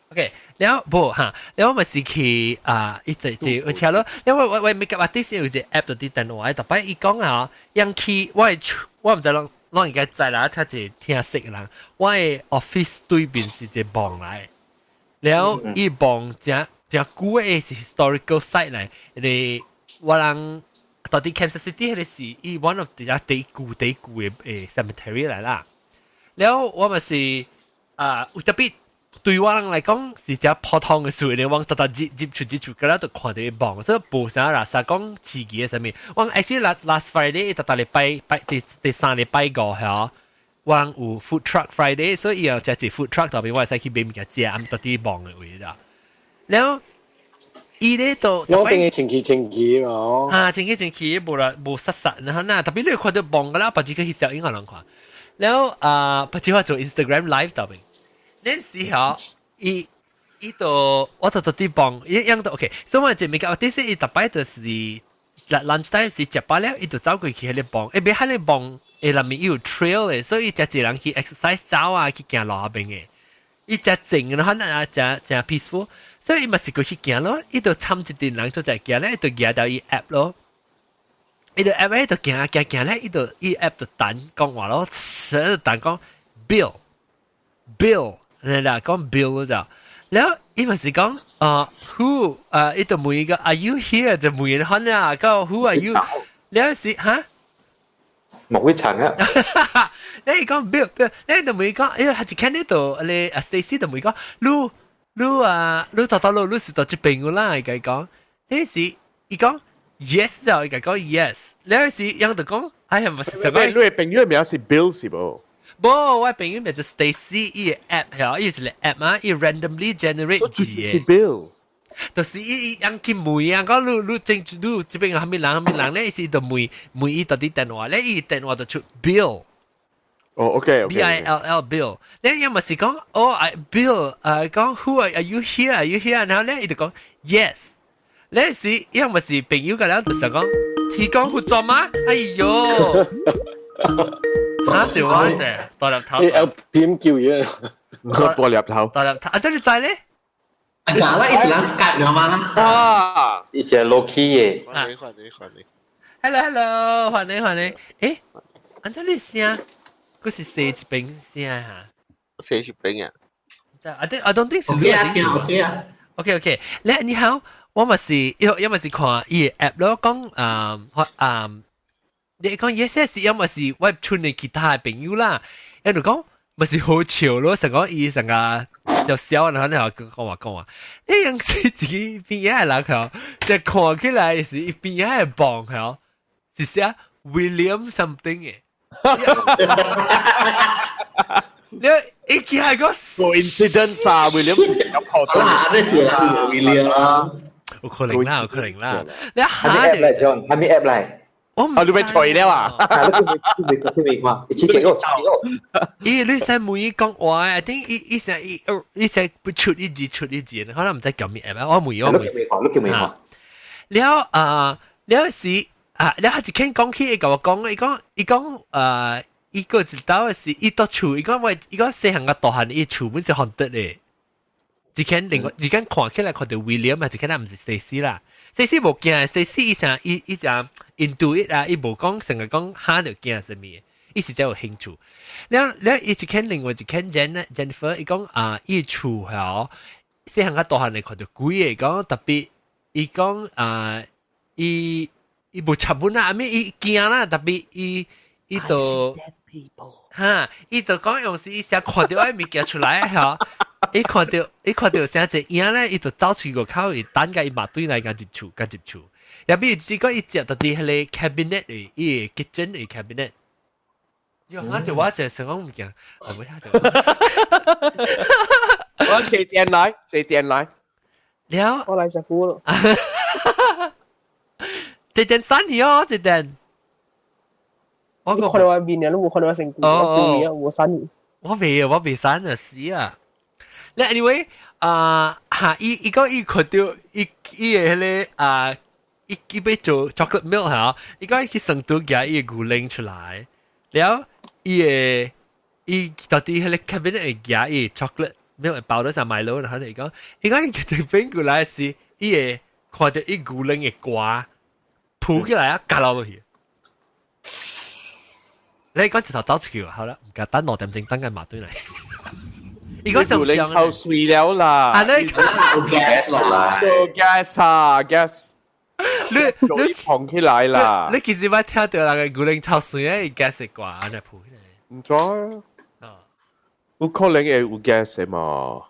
OK，了無哈，了我咪是去啊，一隻隻而且咯，因為我我 make up artist 有一個 app 就佇電話，逐擺伊講啊，樣去我會我毋知攏攏應該知啦，較濟聽識人，我的 office 對面是一個墓來，了伊墓誠誠舊的是 historical site 來，彼个我人到底 Kansas City 彼个是伊 one of the 第舊第舊的誒 cemetery 來啦，了我咪是啊有特別。對我人來講是誠普通的事，你往逐逐入入出入出，閣了就看著伊墓，所以無啥垃圾講刺激的啥物。我 actually last Friday 逐逐禮拜拜第第三禮拜五嚇，我人有 food truck Friday，所以伊有食一 food truck 內面我會使去買物件食，暗到佇墓的位啦。了，伊咧都我定係清氣清氣嘛。啊，清氣清氣，無啦無實實，然後那特別你看到望個啦，別只個翕相應該人看。然後啊，別只話做 Instagram live 特別，那時候伊伊都我就特啲幫，一樣都 OK。所以我就未講，啲是伊特擺就是 lunch time 是食飽了，伊就走過去彼個幫，欸，別彼個幫，欸，內面有 trail 的，所以誠濟人去 exercise 走啊，去行路邊的。伊誠靜，然後那誠誠 peaceful，所以伊嘛是過去行咯，伊就參一陣人做在行咧，伊就舉到伊 app 咯。伊就 app 咧就行行行咧，伊就伊 app 就彈講話咯，成日彈講 Bill Bill，你啦講 Bill 就，然後伊嘛是講啊 who 啊，伊就問伊個 Are you here 就問人看啊，講 Who are you？然後是哈？冇會長啊！你講 Bill Bill，你就問伊講，哎呀，係一看呢度，你阿 Stacy 就問伊講，你你啊，你頭頭路你是到這邊個啦？伊講，你是伊講 yes 就伊講 yes，你是樣就講，哎呀，唔是你你朋友名是 Bill 是無？無，我朋友名就 Stacy，伊個 app 係，伊是個 app 啊，伊 randomly generate 字嘅。是 Bill。就是伊伊樣去問啊，講你你正你這邊有啥物人啥物人咧，伊是就問問伊到底電話咧，伊電話就出 Bill。哦，OK。 B I L L Bill，你要麼是講哦，I Bill，講 Who are you here? Are you here？然後咧，伊就講 Yes。你是要麼是朋友個了，就想講提供合作嗎？哎呦，啊是我啫，大粒頭。 L P M 叫嘢，大粒頭，大粒頭，啊，這你知咧？啊，啦，一直人 Skype 了嗎？啊，一隻 low key 嘅。歡迎歡迎歡迎。 Hello hello，歡迎歡迎。誒，安怎你聲？佢是寫一邊聲嚇？寫一邊啊？I don't think 是。 OK 啊，OK 啊。 OK OK，你你好，我嘛是，要麼是看伊個 app 咯，講啊啊，你講 yes 是要麼是我村的其他的朋友啦，因為講嘛是好笑咯，成講伊成個笑笑，然後你又講話講話，你樣是自己邊仔的人嗬，就看起來是伊邊仔的榜嗬，是寫 William something 嘅。你一記係個 coincidence 啊，William 有學到啦，你知啦，William 啦，有可能啦，有可能啦。你下係咪 app 嚟，John？係咪 app 嚟？我唔啊，你被除了啊？你未你未看？一次個，咦，你使問伊講話？I think 伊伊成伊伊成不出一字出一字，可能唔知叫咩 app 我問我問。你叫未看？了啊，了是啊，了一傾講起，伊共我講，伊講伊講啊。伊個一道是伊到厝，伊講我伊講細漢個大漢，伊厝本是 haunted 的。一間另外一間看起來看到 William 啊，一間毋是 Stacy 啦。Stacy 無驚，Stacy 伊成伊伊就 into it 啊，伊無講成日講嚇就驚啥物，伊實在有興趣。了了，伊一間另外一間 Jennifer，伊講啊，伊厝吼，細漢個大漢來看到鬼的，講特別，伊講啊，伊伊無插本啊，阿咪伊驚啦，特別伊伊就。哈！伊就講用時伊成看到埃物件出來吼，伊看到伊看到啥隻影咧，伊就走出個口，伊等甲伊馬對來共入厝，共入厝。也比如只講伊食到佇彼個 cabinet 裡，伊個 kitchen 裡 cabinet。喲，我就我就想講物件，我唔曉得。我坐電來，坐電來。了，我來食苦咯。這電散去哦，這電。我看到我面啊，你冇看到我身軀，我背啊，我散。我未啊，我未散啊，死啊！你 anyway 啊，嚇，伊伊講伊看到伊伊個彼個啊，伊伊欲做 chocolate milk 嚇，伊講伊去成都夾伊個牛奶出來，了伊個伊到底彼個 cabinet 會夾伊 chocolate milk 包到上買咯，然後伊講伊講伊這邊過來是伊會看到伊牛奶的瓜浮起來啊，夾落去。你講一頭走出去，好啦，唔敢等2點鐘等緊馬隊嚟。伊講牛奶透水了啦，啊你 gas 啦，做 gas 啊 gas，你你膨起來啦。你其實捌聽到人個牛奶透水咧，gas 的掛按呢浮起來。毋知啊，有可能會有 gas 的嘛？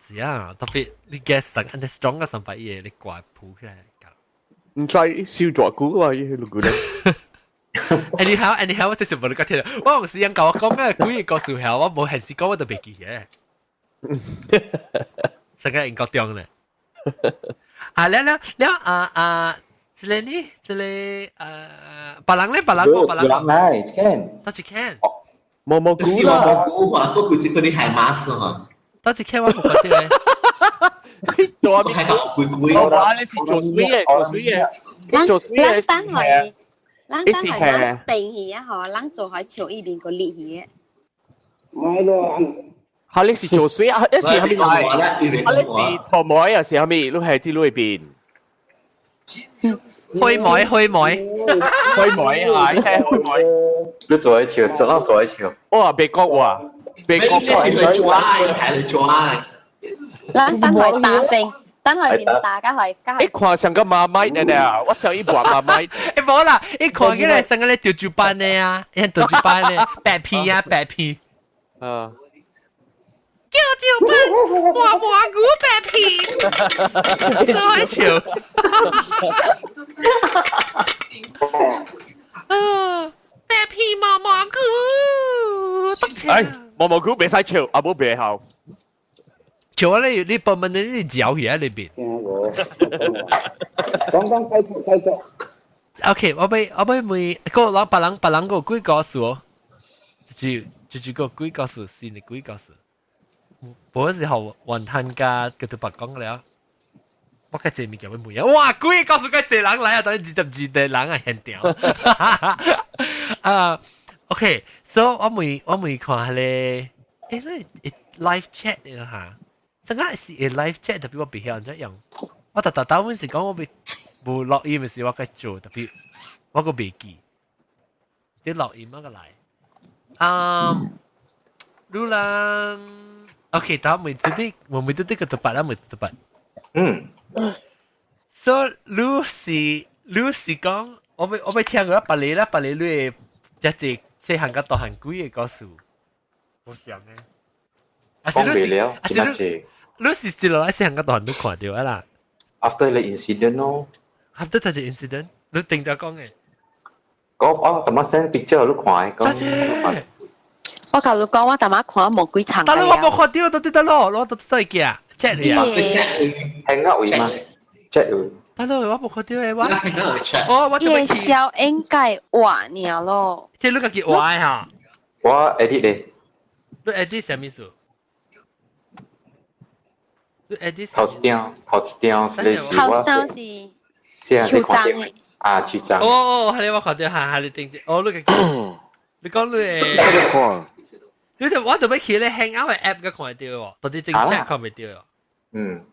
是啊，特別你 gas 上按呢 strong 個300億，你掛浮起來。毋知燒大久啊，伊彼個牛奶。 Anyhow, anyhow，我就是無你講聽。我有時人共我講咩幾個故事後，我無現時講我都袂記嘅。成個英國中咧。啊，了了了啊啊，這個呢，這個別人咧，別人個，別人人來，can，到一 can，毛毛菇啦，毛菇啊，個規只嗰啲係馬斯嗬。到一 can 我冇覺得咧。做係個鬼鬼。我話你是做水嘅，做水嘅，做水嘅。咱等係，咱等係咱定去啊！嗬，咱做喺潮呢邊個裂去嘅。唔係咯。哈！你是做水啊？一是係咪來？啊！你是頭毛啊？是係咪？你係啲裏邊？開麥開麥開麥啊！係開麥。你做一笑，做做一笑。我話別講話，別講話。這是嚟抓，係嚟抓。咱等係打聲，等係邊打加係加係。一看像個媽咪呢呢，我想一部媽咪。欸無啦，一看起來像個咧吊住班的啊，一吊住班的白皮啊白皮。啊。叫住班磨蘑菇白皮，做海潮。啊！白皮磨蘑菇。哎，磨蘑菇袂使笑，阿母袂好。笑啊！你你部門你你嚼起喺裏邊。講講繼續繼續。 OK，我俾我俾問個老別人別人個鬼故事哦，就就就個鬼故事，新的鬼故事。無時候雲吞加叫做白講了，我較濟物件欲問啊！哇，鬼故事較濟人來啊，等於22個人啊現場。啊，OK，so 我問我問看彼個，欸，你 live chat 嚇？上個是 live chat，特別我袂曉按怎用。我逐逐逐阮是講我袂無錄音的時我該做，特別我閣袂記。你錄音我閣來。啊，你人。OK，但問這啲，我問這啲個特別啦，問特別。嗯。所以你是你是講，我欲我欲聽過別个啦，別個你會一隻細漢佮大漢鬼的故事，無像呢。講袂了，真濟。你是一路來細漢佮大漢都看著啊啦。 After the incident 咯。 After 這個 incident，你定著講的。講哦，淡仔 send picture 你看的。多謝。我甲你講，我逐擺看無幾場。但係我無看到，到底得咯，我到底再見 check 你啊，hang out 位嗎？check 位。大佬，我無看到的我。哦，我伊的小應該畫爾咯。這你家己畫的哈？我 edit 咧。你 edit 啥物事？你 edit 頭一張，頭一張是頭一張是樹欉的。啊，樹欉。哦哦，係我看到，哈哈，你頂住，哦，你家己。你講你看，你就我就欲去咧 hang out 的 app 個看著喎，到底真正看袂著哦。嗯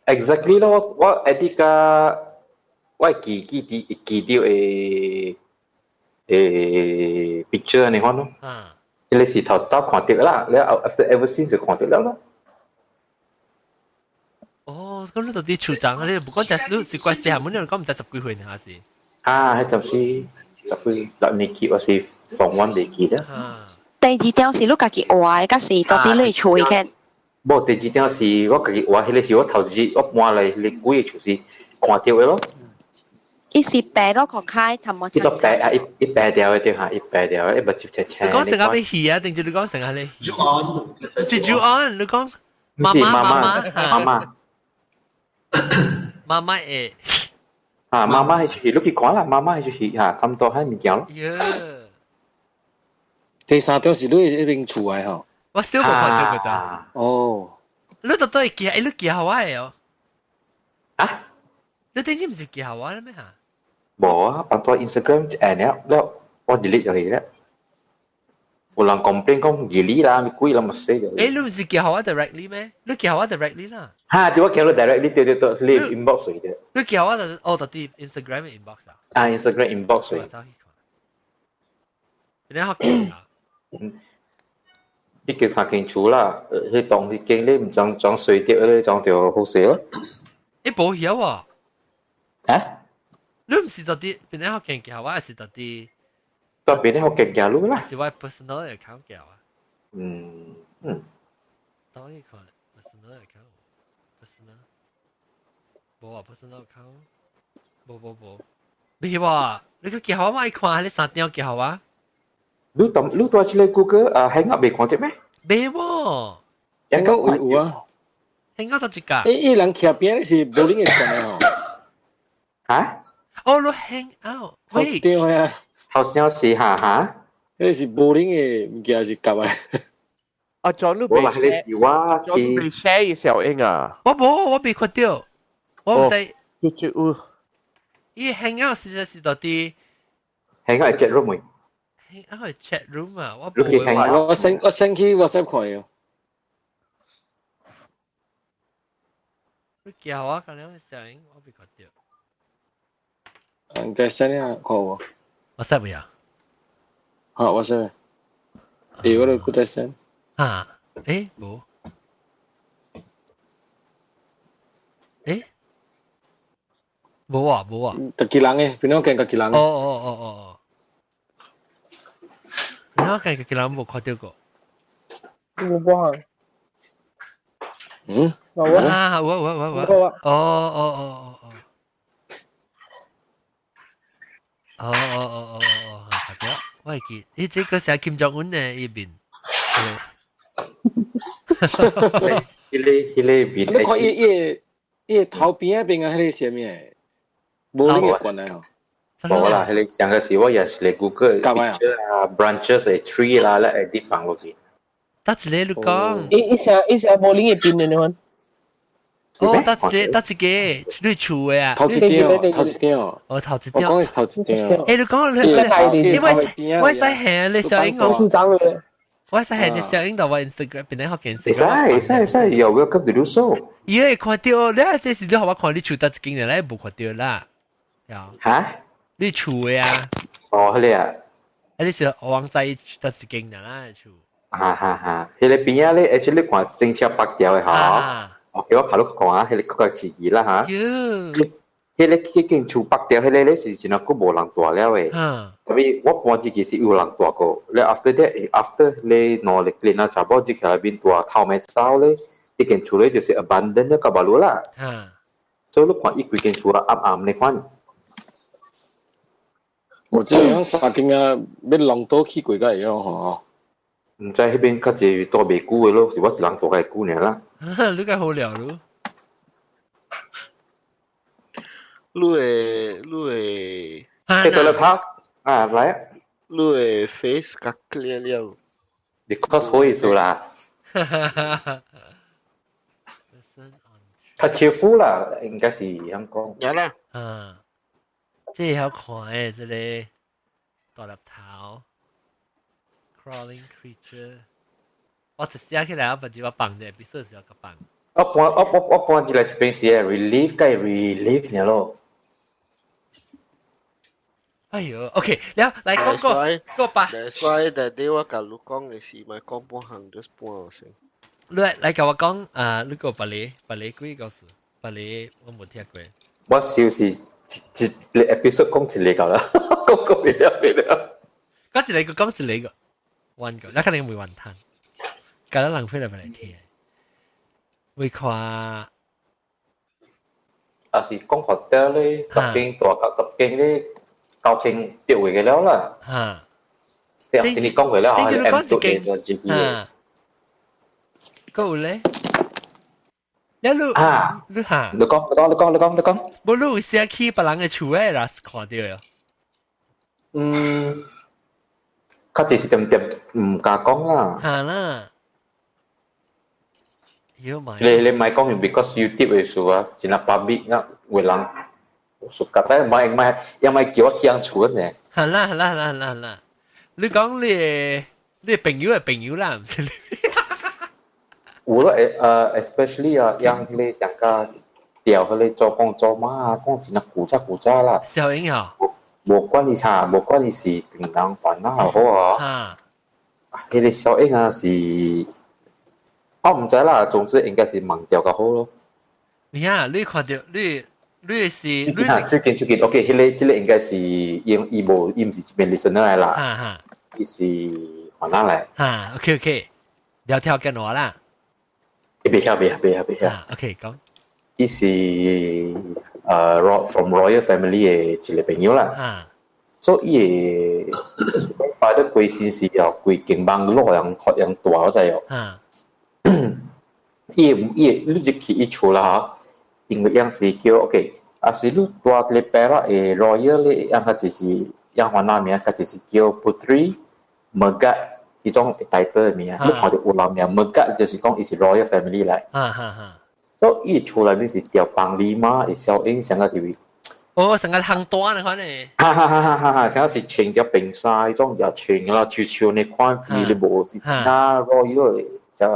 ，exactly 咯，我 edit 甲我記記佇記著的的 picture 按呢款咯。啊，彼个是頭一道看著啦，了 after ever since 就看著了咯。哦，咁你到底樹欉啊？你毋講只你是怪細漢，你講毋知十幾歲呢？還是？啊，彼陣時十幾六年級我是。防灣袂記得。第二張是你家己畫的，抑是到底你厝的？無，第二張是我家己畫，彼个是我頭一日我搬來彼個鬼的厝是看著的咯。伊是白咯，個開，頭毛。伊都白啊，伊伊白掉的對哈，伊白掉的，伊目睭青青。你講成個欲戲啊？定是你講成個咧？主安，是主安，你講媽媽媽媽媽媽媽媽會。啊，媽媽彼出戲，你去看啦，媽媽彼出戲哈，差不多彼物件咯。第三張是你彼邊厝的吼，我小無看著過咋。哦，你到底會記？欸，你記予我的哦。啊？你頂次毋是寄予我了咩哈？無啊，放在 Instagram 一按了，了我 delete 落去了。有人 complain 講 delete 啦，咪鬼啦，咪死咗。欸，你毋是寄予我 directly 咩？你寄予我 directly 啦。哈，對我寄予 directly 對對對，你 inbox 去的。你寄予我就哦，到底 Instagram inbox 啊？啊，Instagram inbox 去。我走去看。你好記啊？彼間三間厝啦，彼棟彼間你毋裝裝水著咧，裝著好勢咯。欸，無曉喎。啊？你毋是到底邊個學見寄我，還是到底？到邊個學見寄你啦？是我 personal account 寄我。嗯嗯。等我看 personal account，personal，無啊 personal account，無無無，你喎，你去寄我，我愛看，你三點寄我。你當你蹛這个 Google 啊，Hangout 袂看著咩？袂喎。 Hangout 有啊。hang out 就一個。欸，伊人徛邊是 bowling 的場的吼。嚇？哦，你 hang out。頭一張啊。頭先是哈哈。彼個是 bowling 的物件是夾的。啊，John 你我話彼個是我 John 你被 share 伊小英啊？我無，我未看到，我毋知。就就有。伊 hang out 實在是到底。 hang out 係 chat room 嘅。 hang out 係 chat room 啊！我你去 hang out。我 send 去 WhatsApp 看哦。你叫我講了小英，我未看到。應該 send 啊，看有無？WhatsApp 未啊？好，WhatsApp。欸，我都閣再 send。啊？欸，無。欸？無啊，無啊。家己人的，邊個見家己人？哦哦哦哦哦。你講家己人無看到過？無無行。嗯？有啊。啊，有啊有啊有啊。哦哦哦哦哦。哦哦哦哦哦，好的，我會記，你這個是金正恩的一邊。彼個面。你看伊伊伊頭邊仔邊啊，彼個是啥物？無恁的關係吼。無啦，彼個上個是我也是咧 Google picture 啊，branches 的 tree 啦，咧 edit 放落去。得一個你講。伊伊成伊成無恁的邊的你看。哦，得一個，得一個，你厝的啊？頭一張，頭一張。哦，頭一張。我講的是頭一張。欸，你講你，你我我使下你小英我。我使下隻小英到我 Instagram 邊咧學見識。會使會使會使，you're welcome to do so。伊會看到，你這時你予我看你厝佗一間咧，無看到啦。嚇？你厝的啊？哦，彼個啊。啊，你是王仔佗一間啦，厝。哈哈哈，彼個邊仔咧，actually 看整車北條的吼。OK，我拍你看啊，彼個較刺激啦嚇。彼個彼間厝北條，彼個咧是真係閣無人住了的。特別我搬進去是有人住過，了 after that，after 咧兩個年啊，查某這個邊住頭尾走咧，彼間厝咧就是 abandon 了到巴魯啦。所以你看伊規間厝啊暗暗咧款。我這樣三間啊，欲龍島去過才會曉吼。毋知彼邊較濟住袂久的咯，是我一人住較久爾啦。你較好料咯。你的你的，去到了拍啊來啊！你的 face 較 clear 了。 Because 好意思啦。較 cheerful 啦，應該是咁講。有啦。啊，這個好看的，這個大粒頭，crawling creature。我一寫起來，我不知我放的，必須是要個放。我搬我我我搬進來這邊是 relief 計 relief 爾咯。哎呦，OK，了來講個個吧。 That's why that day 我共你講的是，莫講半項，就是半先。你來共我講啊，你個別个別個幾個事，別個我無聽過。我小是一個 episode 講一個夠啦，講講未了未了。講一個講一個，one 個，那肯定袂完談。搞得人飛來來聽，會看。啊是講 hotel 咧，十間大甲十間咧，九間掉位嘅了啦。嚇！對，你講過了，係 M 做嘅個 G P。夠有咧？你你啊，你嚇？你講，你講，你講，你講，你講。無你有寫去別人的厝的啦，看著喲。嗯，較濟是點點毋敢講啦。嚇啦。妖咪。你你莫講係 because YouTube 的事啊，真係 public 啊，有人熟覺得莫莫，也莫叫我去人厝呢。係啦係啦係啦係啦，你講你你朋友係朋友啦，毋是你。有咯，especially 啊，樣彼個上加調彼個做工做馬啊，講真係古早古早啦。小英啊。無管你啥，無管你是唐人煩惱好啊。彼個小英啊是，我毋知啦，總之應該是忘掉較好咯。你啊，你看著你你是你是最近最近，OK，彼個這個應該是伊伊無伊毋是這邊 listener 來啦。伊是番仔來。哈，OK OK，聊天見我啦。伊袂曉袂曉袂曉袂曉。 OK，講。伊是from royal family 的一個朋友啦。所以伊的爸的規身是哦，規間網絡予人予人大，我知哦。伊伊你入去伊厝啦，因為樣是叫 OK，啊是你住咧 Perak 的 Royal 咧，樣較就是樣番仔名，較就是叫 Puteri Megat 彼種 title 的名，你看著有人名 Megat 就是講伊是 Royal Family 來。啊哈哈。所以伊厝內面是吊放禮馬的小影，上個是。哦，成個行單的款呢。哈哈哈哈哈哈！成個是穿條冰衫，彼種也穿啦，悄悄呢款，伊無是真 Royal 的，就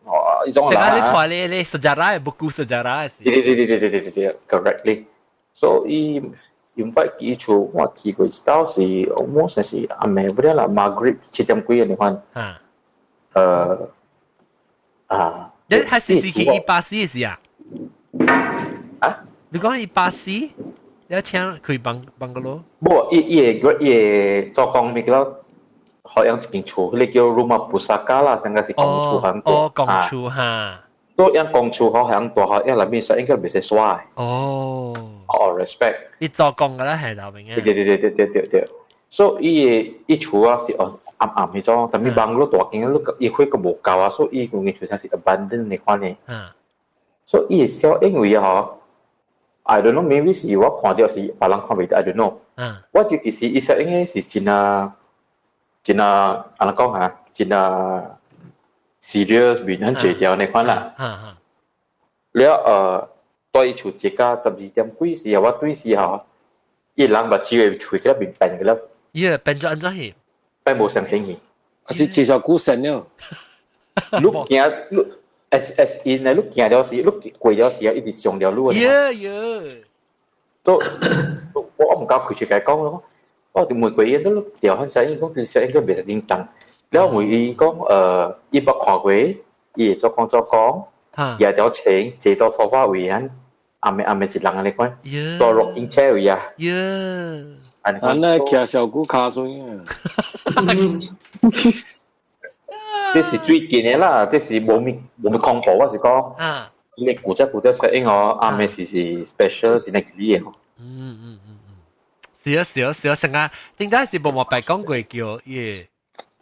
哦，彼種人啊。你看你你 sejarah buku sejarah 是。對對對對對對對對，correctly。所以 invite 伊厝，我去過一道是，我算是暗暝不了啦，Maghrib 7點幾的款。啊。啊。你係是去伊巴士是啊？啊？你講伊巴士？你請開 bungalow？無，伊伊個伊個做工物叫好像一間厝，彼個叫 Rumah Pusaka 啦，上個是公厝很多。哦，公厝哈。都樣公厝好像大好，因內面說應該袂使刷。哦。哦，respect。伊做工噶啦，係老明啊。對對對對對對對。所以伊個伊厝啊是哦暗暗彼種，但係 bungalow 大間，你伊火閣無夠啊，所以伊個間厝像是 abandon 的款呢。所以伊小因為吼。I don't know, maybe 是我看到是別人看袂到，I don't know。我就其實伊說應該是真啊，真啊，按怎講啊，真啊 serious 面很濟條那款啦。了對厝一到12點幾時啊，我對時吼，伊人目睭會喙起來面變個了。伊變做按怎去？變無相形去。啊是介紹古神了。你行你。S S in 咧，你行了時，你過了時啊，一直上條路。耶耶。都我毋敢開出來講咯，我就問過伊，都調很聲，伊講其實應該袂使叮當。了問伊講，伊捌看過，伊會做工做工，也條穿坐到沙發位啊，暗暝暗暝一人按呢款，坐 rocking chair 位啊。耶。按呢徛小姑跤孫啊。這是最近的啦，這是無咪無咪恐怖，我是講，你古隻古隻聲音哦，暗暝是是 special 真係幾嘅。嗯嗯嗯嗯，是啊是啊是啊，成日點解是無無白講過叫伊？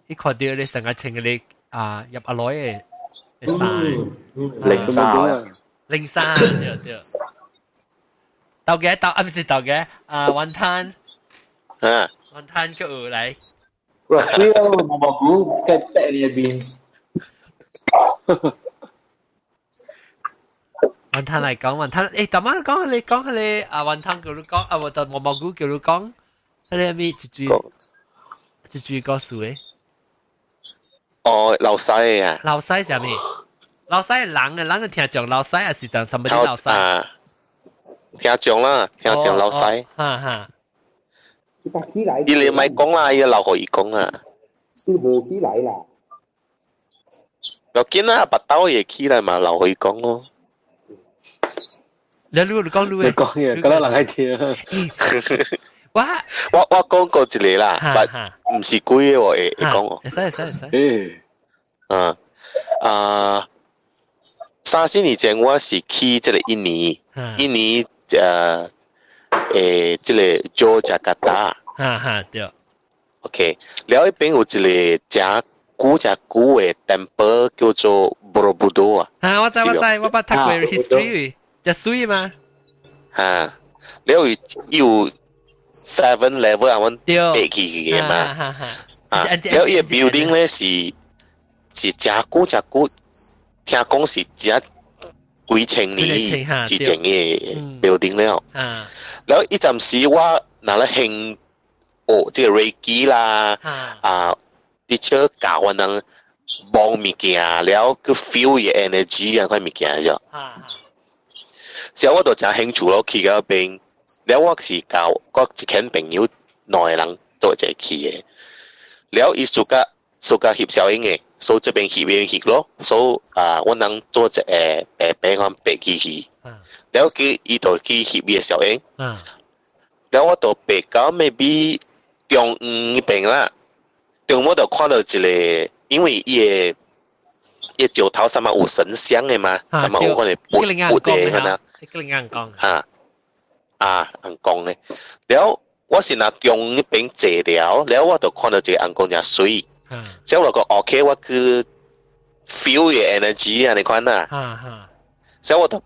伊看到你成日穿個你啊入阿來的衫，零衫，零衫對對。豆嘅豆啊，唔是豆嘅啊，雲吞，啊，雲吞叫來。哇！水哦，毛毛菇蓋白你邊。雲吞來講雲吞，欸，頭晚講你講你啊雲吞叫你講，啊無就毛毛菇叫你講，彼個咩一句一句故事的。哦，老西啊。老西啥物？老西人啊，人就聽講老西，還是講什麼老西？聽講啦，聽講老西。哈哈。伊你咪講啦，伊留予伊講啦。是無起來啦。要緊啦，腹肚會起來嘛，留予伊講咯。你你講你你講嘢，敢若人愛聽。我我講過一個啦，毋是幾個喎，會會講哦。會使會使會使。嗯啊，30年前我是去這個印尼，印尼這個雅加達。哈哈對。 OK，了彼邊有一個誠古誠古的 temple 叫做 Borobudur 啊。啊，我知我知，我捌讀過 history，誠媠嘛。哈，了有有 seven level 啊，阮爬起去的嘛。啊，了伊個 building 咧是是誠古誠古，聽講是誠幾千年之前的 building 了。了彼陣時我若咧興學這個 Reiki 啦，啊，你笑教阮人摸物件，了去 feel 伊 energy 啊，款物件就。所以我就誠興趣咯，去到彼邊，了我是交我一群朋友兩個人做一齊去的。了伊 suka suka 翕相影的，所以這邊翕邊翕咯，所以啊，阮人做一個白白款爬起去，了佢伊就去翕伊的相影。了我就爬到 maybe 中央彼邊啦，中午就看到一個，因為伊的伊石頭上面有神像的嘛，上面有可能佛佛的可能。哈啊，尪公的。了我是若中彼邊坐了，了我就看到一個尪公誠媠。所以我講 OK，我去 feel 嘅 energy 啊，你看啊。所以我就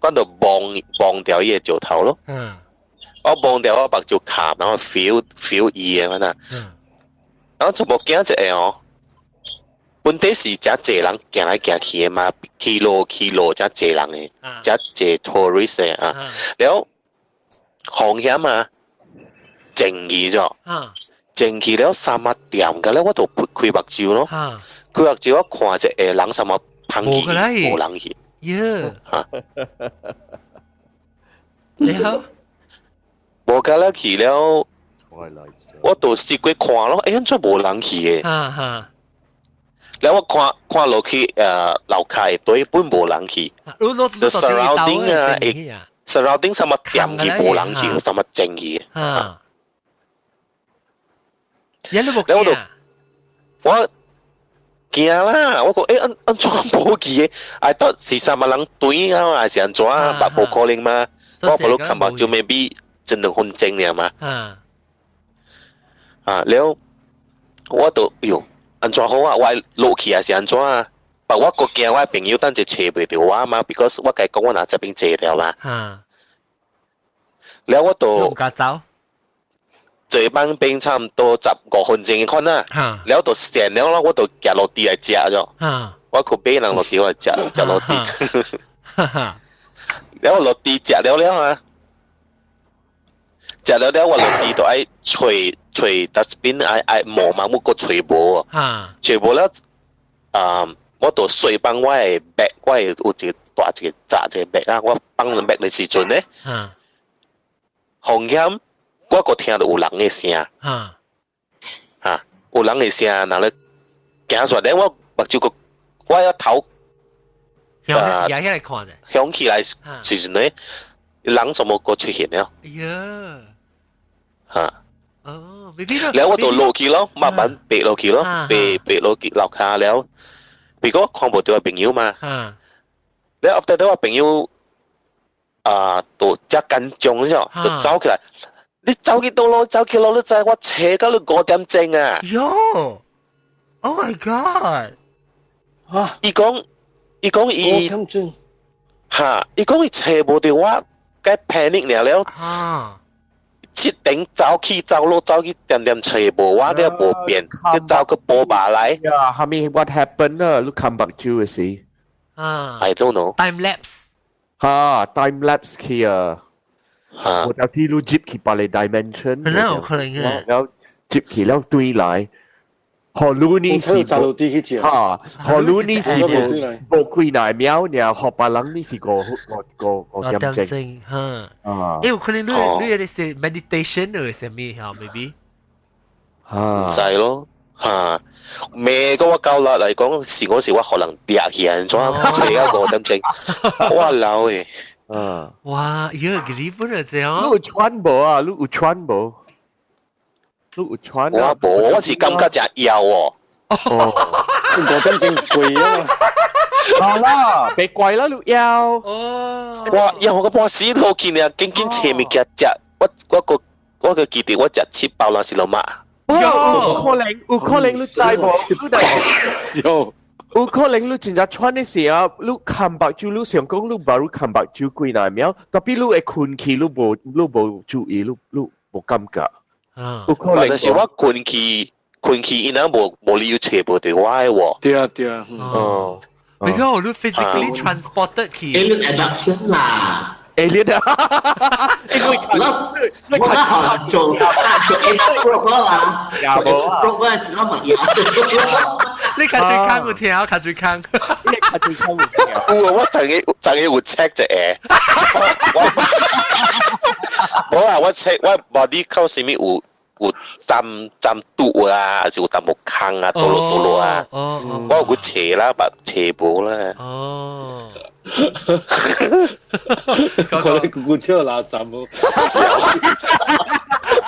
講到望望掉伊個石頭咯。我望掉我目睭卡，然後 feel feel 伊嘅款啊。然後就無驚一個哦，本地是誠濟人行來行去的嘛，去路去路誠濟人的，誠濟 tourist 的啊。了風險啊，靜去咗，靜去了三仔點個咧，我就開目睭咯。開目睭我看一個人什麼芳去，無人去。耶！嚇！你好，無個了去了，我就試過看咯，欸，按怎無人去的？了我看看落去，樓跤的對本無人去。The surrounding 啊，會 surrounding 什麼店去無人去，什麼靜去。啊！了我就我驚啦！我講欸，按按怎無去的？I thought 是啥物人對啊，還是按怎啊？無可能嘛？我無看目睭 maybe 一兩分鐘爾嘛。啊，了我就喲，按怎好啊？我落去還是按怎啊？但我閣驚我朋友等陣揣袂著我嘛，because 我共伊講我若這邊坐著嘛。了我就唔敢走。坐班邊差毋多15分鐘款啦。了就散了咯，我就行落地來食咗。我去買人落地來食，食落地。了落地食了了啊！食了了，我落地就愛揣揣 dustbin，愛愛摸嘛，我閣揣無。揣無了，啊！我就隨放我的 bag，我的有一個大一個紮一個 bag 啊，我放了 bag 的時陣咧，風險我閣聽著有人的聲。啊，有人的聲，若咧行出來，我目睭閣我一頭啊，舉起來看者，響起來時陣咧，人怎麼閣出現了？哎呀！嚇！哦，maybe 了我就落去咯，慢慢爬落去咯，爬爬落去樓跤了。別個看無著我朋友嘛。了 after that 我朋友啊，就真緊張咗，就走起來。你走去佗落，走去落，你知我揣到你5點鐘啊！喲！Oh my god！啊！伊講，伊講伊嚇，伊講伊揣無著我，該 panic 了了。7點走去走落走去，點點揣無我了無變，去走去波馬來。呀，後面 what happened 啊？你 come back to 時。啊！I don't know。 Time lapse。嚇，time lapse 去啊！嚇！我有啲你接去別個 dimension。可能有可能嘅。然後接去了對來。何你呢是嚇？何你呢是無幾耐秒，然後別人呢是5點鐘。嚇。啊！欸，有可能你你嗰是 meditation 或啥物嚇？maybe。嚇。毋知咯。嚇！咩個我夠啦嚟講，是嗰時我可能跌去按怎，揣到5點鐘，我老誒。啊！哇！喲，幾厲害啊！這樣。你有喘無啊？你有喘無？你有喘啊？我無，我是感覺誠枵哦。哦，5點鐘貴啊嘛。好啦，別怪啦，你枵。哦。我枵個半死落去呢，緊緊揣物件食。我我個我個記得我食七包還是老馬。有可能，有可能你知無？你笑。有可能你真正喘的時候，你看目睭，你想講你 baru 看目睭幾若秒，tapi 你會睏去，你無注意，你無感覺。有可能。但是我睏去，睏去，伊人無理由揣無著我的喎。對啊對啊。哦。沒有，你 physically transported 去。 Alien abduction 啦。 Alien 啊！我我好做做 A pro 啦，做 A pro 嗰陣時我咪有。你較最坑有聽，較最坑。你較最坑有聽。有啊，我曾經曾經有 check 一下。我啊，我 check 我 body 靠啥物有有浸浸肚啊，還是有淡薄空啊，多落多落啊。我有去揣啦，但揣無啦。哦。可能姑姑笑垃圾哦。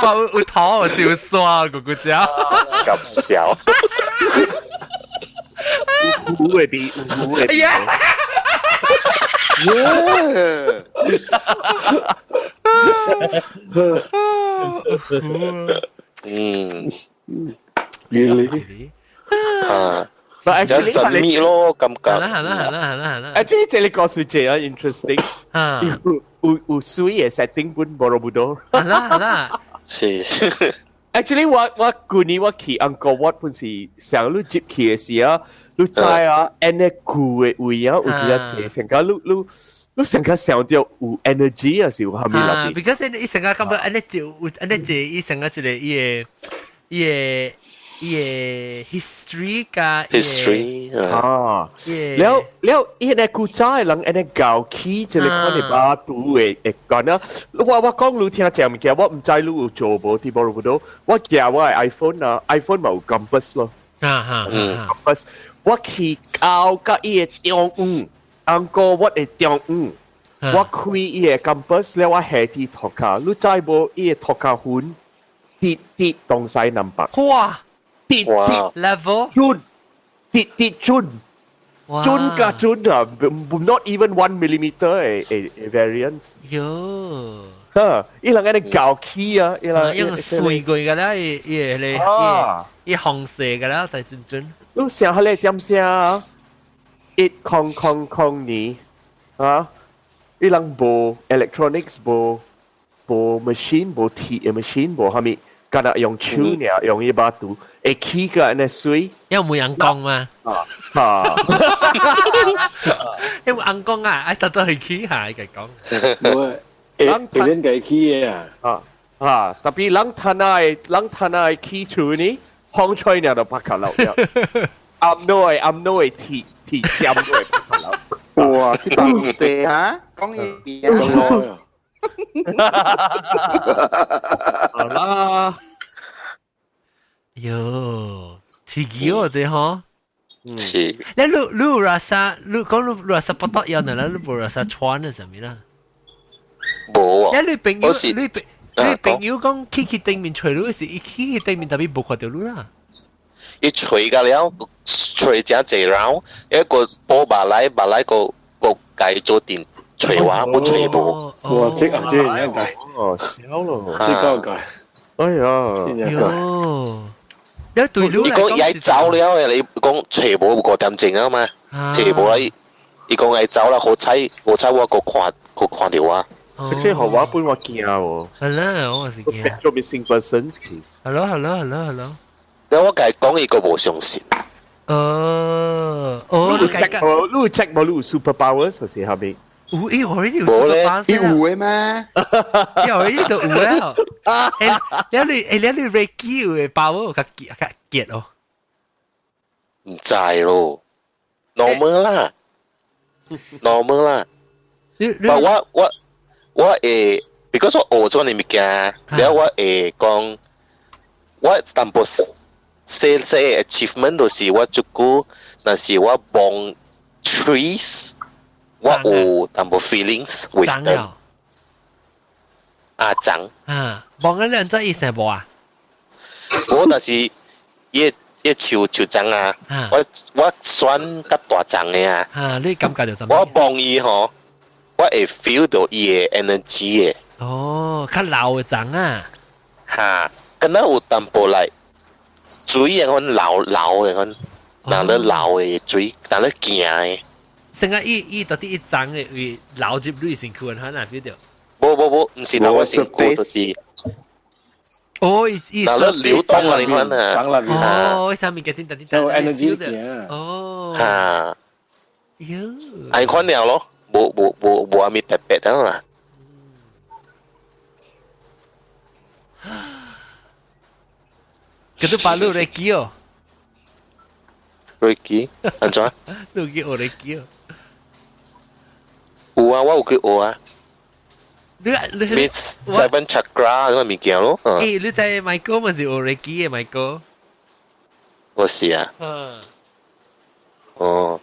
我有頭有笑姑姑笑。咁笑。有會比有會比。哎呀！耶！嗯，really？啊，就神秘咯，感覺。係啦係啦係啦係啦係啦。 Actually，這個故事真係 interesting。有水嘅 setting 本 Borobudur。係啦係啦。是。 Actually，我舊年我去 Angkor Wat 本是上你入去嘅時啊，你知啊，按呢舊嘅位啊，有一個坐成個你成個想到有 energy 啊，是有蝦米啦？Because 伊成個感覺按呢就有按呢坐，伊成個一個伊個 history 加 history 啊，了了，伊個古早的人按呢搞起，這個看你把拄的會講啊。我講你聽這物件，我毋知你有做無佇 Borobudur。我寄我的 iPhone 啊，iPhone 嘛有 compass 咯。啊哈，compass，我去到甲伊的中央，Angkor Wat 的中央，我開伊的 compass 了，我下佇塗跤，你知無？伊的塗跤痕直直東西南北。哇！直直 level 準，直直準，準加準啊！Not even 1 millimeter 的 variance。喲，哈！伊人按呢搞起啊，伊人用水過㗎啦，伊伊個伊伊紅色㗎啦，才準準。你想下咧點聲？1000年啊！伊人無 electronics，無 machine，無鐵的 machine，無蝦米，干焦用手爾，用伊把拄，會起個按呢水。因為冇人講嘛。啊啊！因為人講啊，愛特特去起下佢講。冇，會會恁家起的啊。啊啊！特別人攤愛人攤愛起厝呢，風吹爾就拍卡落了。暗內暗內鐵鐵點內拍卡落。哇！這當勢哈，講伊邊啊。好啦。喲，刺激哦，這吼。是。你有 rasa，你講你 rasa 不得要呢？你無 rasa 穿的啥物啦？無啊。你朋友，你朋友講去頂面揣你是，伊去頂面特別無看到你啦。伊揣個了，揣誠濟 round，一個波馬來馬來個個改做定揣我，不揣無。哇！這啊這樣改。哦，笑咯。這個改。哎呀。喲。你對你伊講伊走了嘅，你講揣無5點鐘啊嘛，揣無啦，伊講伊走啦，好彩好彩我個看個看到我。這個我本我驚喎。係啦，我是驚。做 missing persons 去。係咯係咯係咯係咯。但我共伊講，伊個無相信。哦哦，你 check 無？你 check 無？你有 super powers 還是蝦米？有，伊 already 有無咧，伊有的咩？伊 already 都有了。欸，你欸，你 Reiki 有的 power 較較結哦。毋知咯，normal 啦，normal 啦。但我會，because 我學咗呢物件，了我會講，我淡薄細細 achievement 就是我這久，若是我望 trees，我有淡薄 feelings with them。啊，長。啊，望緊兩隻意思無啊？我就是伊伊樹樹欉啊，我選較大欉的啊。啊，你感覺就啥物？我望伊吼，我會 feel 到伊的 energy 的。哦，較老的欉啊。哈，敢若有淡薄來水的款流流的款，若咧流的水，若咧行的。成個伊伊到底一欉的會流入你身軀，很難 feel 到。無無無，毋是流我身軀，就是。哦，伊伊若咧流動啊，你看啊。哦，啥物件叮當叮當。energy 行。哦。哈。喲。按款了咯，無無無無啥物特別的啦。叫做巴魯 Reiki 哦。 Reiki，按怎？你去學 Reiki 哦？有啊，我有去學啊。你你咩 Seven Chakra 嗰個物件咯？欸，你知 Michael 嘛是學 Reiki 的 Michael？我是啊。嗯。哦。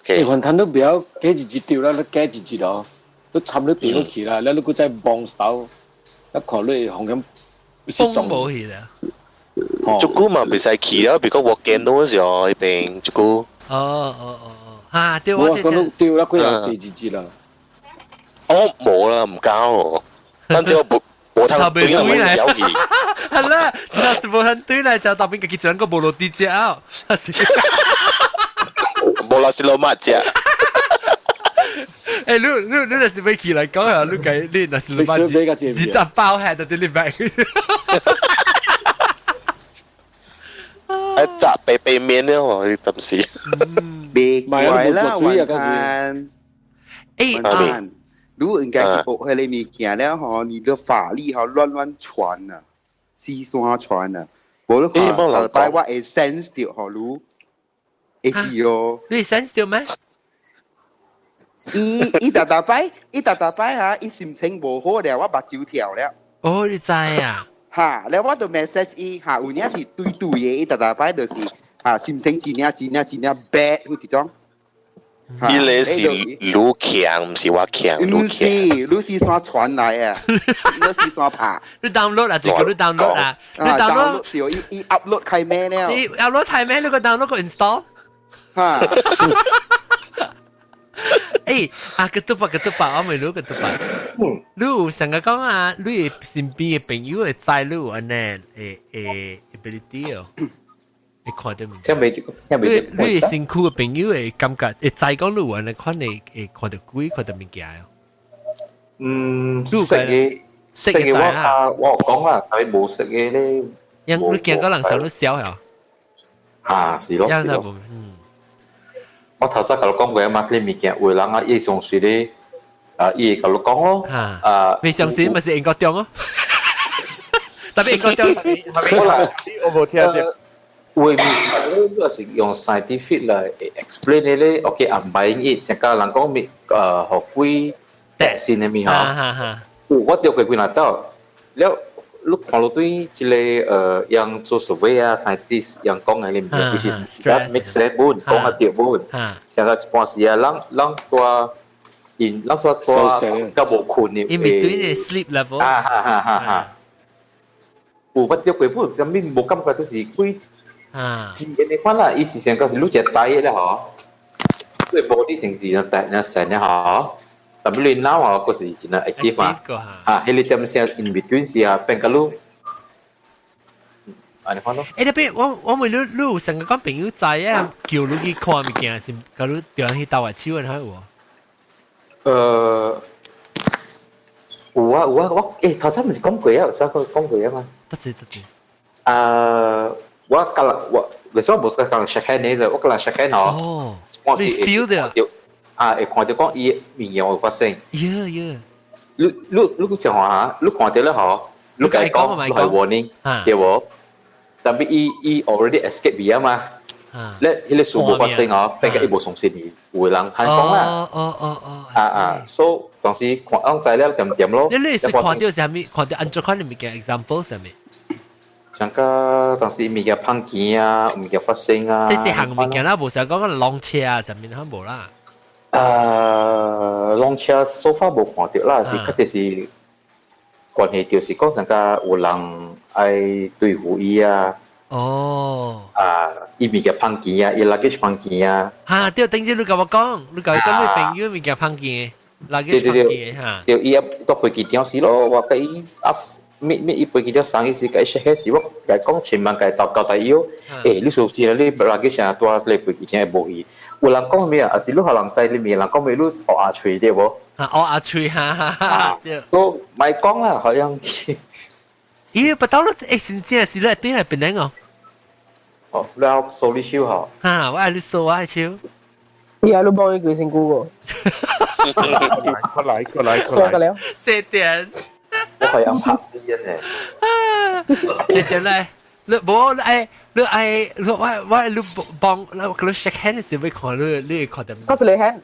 欸，雲吞都不要加一日掉啦，你加一日哦，你插你掉去啦，你閣再望手，你看你風險風無去啦。這久嘛袂使去啊，比如我見到嗰時候，彼邊這久。哦哦哦哦，哈，對我講對啦，幾日第二日啦。哦，無啦，毋敢咯。反正我不，無通對啊，我小去。係啦，就無通對來就特別家己一個無落地食。無啦是老馬食。欸，你若是欲去來講啊，你計你若是老馬二十包係就佇你買。啊，炸白白麵了喎，你當時。別怪啦，雲吞。欸，雲吞，你應該是學彼个物件了吼，你的法力吼亂亂傳啊，四散傳啊，無你看，後擺我會 sense 著吼，你會記哦。你 sense 著咩？伊伊逐逐擺，伊逐逐擺哈，伊心情無好了，我目睭跳了。哦，你知啊？哈，了我就 message 伊，哈，有影是對對的，伊逐逐擺就是哈，心情真正真正真正 bad 彼一種。伊咧是愈強，毋是我強，愈強。你是線傳來啊？你是線拍？你 download 啊？最近你 download 啊？你 download 是伊伊 upload 開咩了？你 upload 開咩？你個 download 個 install？哈。欸，啊，ketupat ketupat，我未攞 ketupat。你有成日講啊，你身邊的朋友會知你有按呢會會 ability 哦，會看著物件。聽袂聽袂。你身軀的朋友會感覺會知講你有按呢款的會看著鬼，看著物件哦。嗯，識嘅識嘅我啊，我講啦，但係無識嘅咧。因你見過人上都笑呀？嚇，是咯，是咯。嗯。我頭先共你講過啊嘛，彼物件有人啊，伊相信咧，啊，伊會共你講咯，啊，未相信咪是英國中咯，特別英國中，好啦，我無聽著。有物件你是用 scientific 來 explain 的咧，OK，唔擺伊，成個人講物，予鬼特性的物吼，有我著過幾若走，了。你看到對這個用做 survey 啊，scientist 用講的物件，which is does make sense 本，講得對本。成個一般時啊，咱咱帶因，咱說帶較無睏的。因為對你 sleep level。啊哈哈哈哈！有捌著過本，啥物無感覺就是鬼。啊。自然的款啦，伊是成個是愈食大的啦吼，對無你成自然大，然成了吼。特別你腦啊，閣是真正 active 嘛，啊，彼個點聲 in between 時啊，變甲愈，按呢款咯。欸，特別我問你，你有成個講朋友知啊，叫你去看物件，是共你調去鬥下手，還有無？有啊有啊，我欸頭先毋是講過啊，有啥講過啊嘛？得者得者。啊，我共人我，為啥無共人 shake hand 呢？我共人 shake hand 哦，我是 feel 著。啊，會看著講伊物件有發生。 Yeah yeah。你你你想看下，你看著了吼，你共伊講，你係 warning，對無？但係伊伊 already escape 去啊嘛。咧，彼個事無發生哦，變個伊無相信伊，有人喊講啦。哦哦哦哦。啊啊，所以當時看攏知了點點咯。你你是看著啥物？看著按怎款的物件？example 啥物？像個當時物件碰見啊，物件發生啊。細細項物件啦，無想講個浪車啊，啥物攏無啦。啊，浪車 so far 無看著啦，是確實是關係就是講成個有人愛對付伊啊。哦。啊，伊物件碰見啊，伊 luggage 碰見啊。哈，對，頂次你共我講，你共我講你朋友物件碰見，luggage 碰見哈。對，伊啊到飛機場時咯，我共伊啊。咪咪伊飛機場送伊時，共伊 shake hand 時，我共伊講千萬共伊交代伊哦。欸，你小心啊！你 luggage 啥帶咧飛機場會無去。有人講咩啊？抑是你予人知你面，人講咩？你烏鴉喙對無？啊，烏鴉喙，哈哈哈！對。都莫講啦，好像。咦，不到了，欸，真正是咧，轉來檳城哦。哦，了掃你手吼。哈，我愛你掃我的手。你愛你幫伊規身軀個。過來過來過來。過了。這點。我係用拍死人嘅。這點咧，你無你愛你愛你我我你幫你佢 shake hand 時會看你你看到。我是你 hand。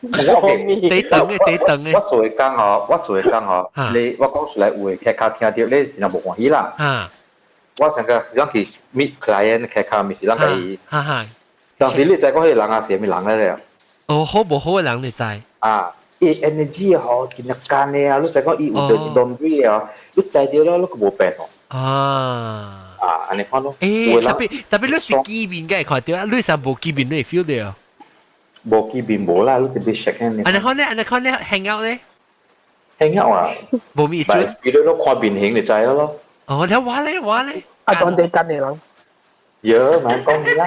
得等嘅，得等嘅。我做的工吼，我做的工吼，你我講出來有的客較聽著，你真正無歡喜啦。我上個咱去 meet client 客較，毋是咱共伊。當時你知講彼個人啊是啥物人咧？哦，好無好的人你知。啊，伊 energy 吼真正幹的啊！你知講伊有著一段水啊，你知著了，你閣無變哦。啊。啊，按呢款咯。欸，特別特別你是見面嘅看著，你是無見面你會 feel 著。無見面無啦，你特別 shake hand。按呢款咧，按呢款咧，hang out 咧。聽啊！無咪準。比如你看面型就知咯。哦，你話咧話咧，阿莊地跟你人。有，蠻講啦。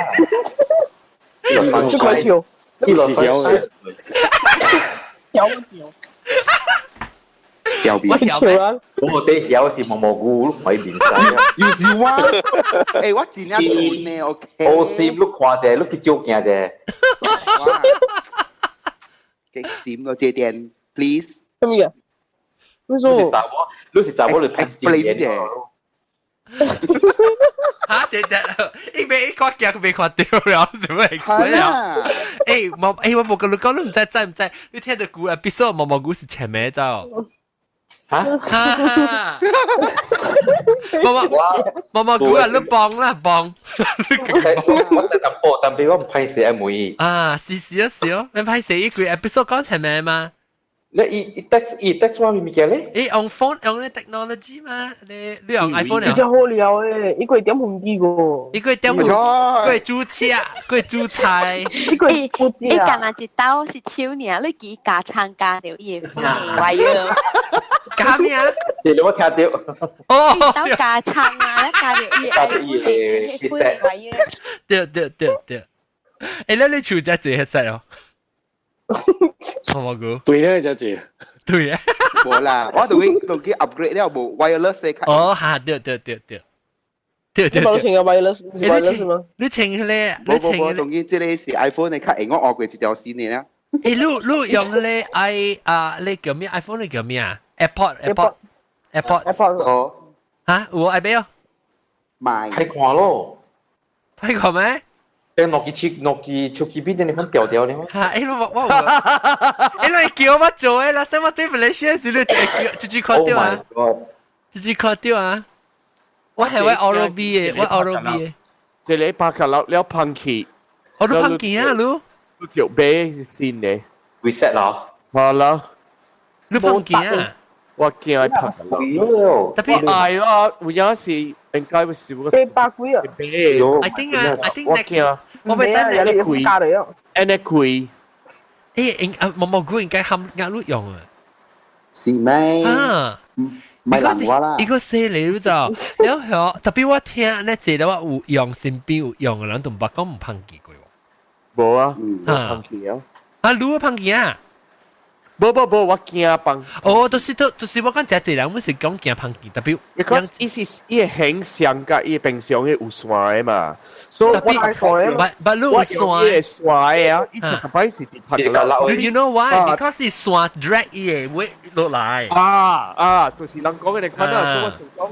這塊笑，一落曉嘅。曉笑。曉邊？笑啊！我哋曉是毛毛菇，可以面晒。又是我，欸，我真正蠢呢，OK。我心你看者，你去照鏡者。極閃個這點，please。什麼嘢？你是查某，你是查某，你 explain 者。嚇！這隻伊未看鏡，佢未看到了，是咪？係啊。欸，毛欸，我無跟你講，你毋知知毋知？你聽到古啊，必須毛毛菇是前面走。嚇！哈！毛毛毛毛菇啊，你幫啦幫。我等淡薄，但係我唔歹勢愛問伊。啊，是是啊是哦，你歹勢伊幾 episode 講前面嘛？你伊 text 伊 text 我物件咧？伊用 phone 用咧 technology 嘛？你你用 iPhone 啊？真好料誒，伊個點紅機個。伊個點紅？個煮菜，個煮菜。伊個伊伊干那一刀是手爾，你記加參加著伊個位啊？加咩啊？你有冇聽到？哦，刀加參啊，加著伊個位啊。對對對對。欸，你你厝只濟迄隻哦？毛毛菇，對咧，只隻，對啊，無啦，我同佢同佢 upgrade 了無 wireless 的。哦，哈，對對對對，對對對。你穿個 wireless wireless 嗎？你穿迄個，無無無，同佢這個是 iPhone 的較會，我學過一條線的啦。欸，你你用迄個 i 啊，你叫咩 iPhone？你叫咩啊？AirPod AirPod AirPod AirPod 哦。嚇，有愛買哦？買。歹看咯。歹看咩？你諾基手諾基手機邊你款調調咧？嚇！欸，我我欸，你叫我做誒啦，使我對馬來西亞時你就就就看到啊，就就看到啊。我係我 Oral B 嘅，我 Oral B 嘅。這裡拍卡了了噴氣，我都噴氣啊，你。你叫買新的，reset 咯。好啦。你噴氣啊？我驚愛拍咯。特別愛咯，有影是應該是我。八百幾啊？I think 啊，I think next。我咪等你開，安尼開。欸，應啊，毛毛菇應該含壓力用啊。是咩？啊，唔係人話啦。一個犀利你就，然後特別我聽咧，這個我有用身邊有用的人都唔捌講唔碰見過。無啊，碰見啊。啊，你有碰見啊？無無無，我驚碰。哦，就是都就是我講真濟人，我是講驚碰見，特別，because 伊是伊個形象佮伊平常的有線的嘛，所以我不不，你有線的線的啊，伊就擺直直拍啦。 You know why? Because 是線 drag 伊個 weight 落來。啊啊，就是人講的，看到所以我想講，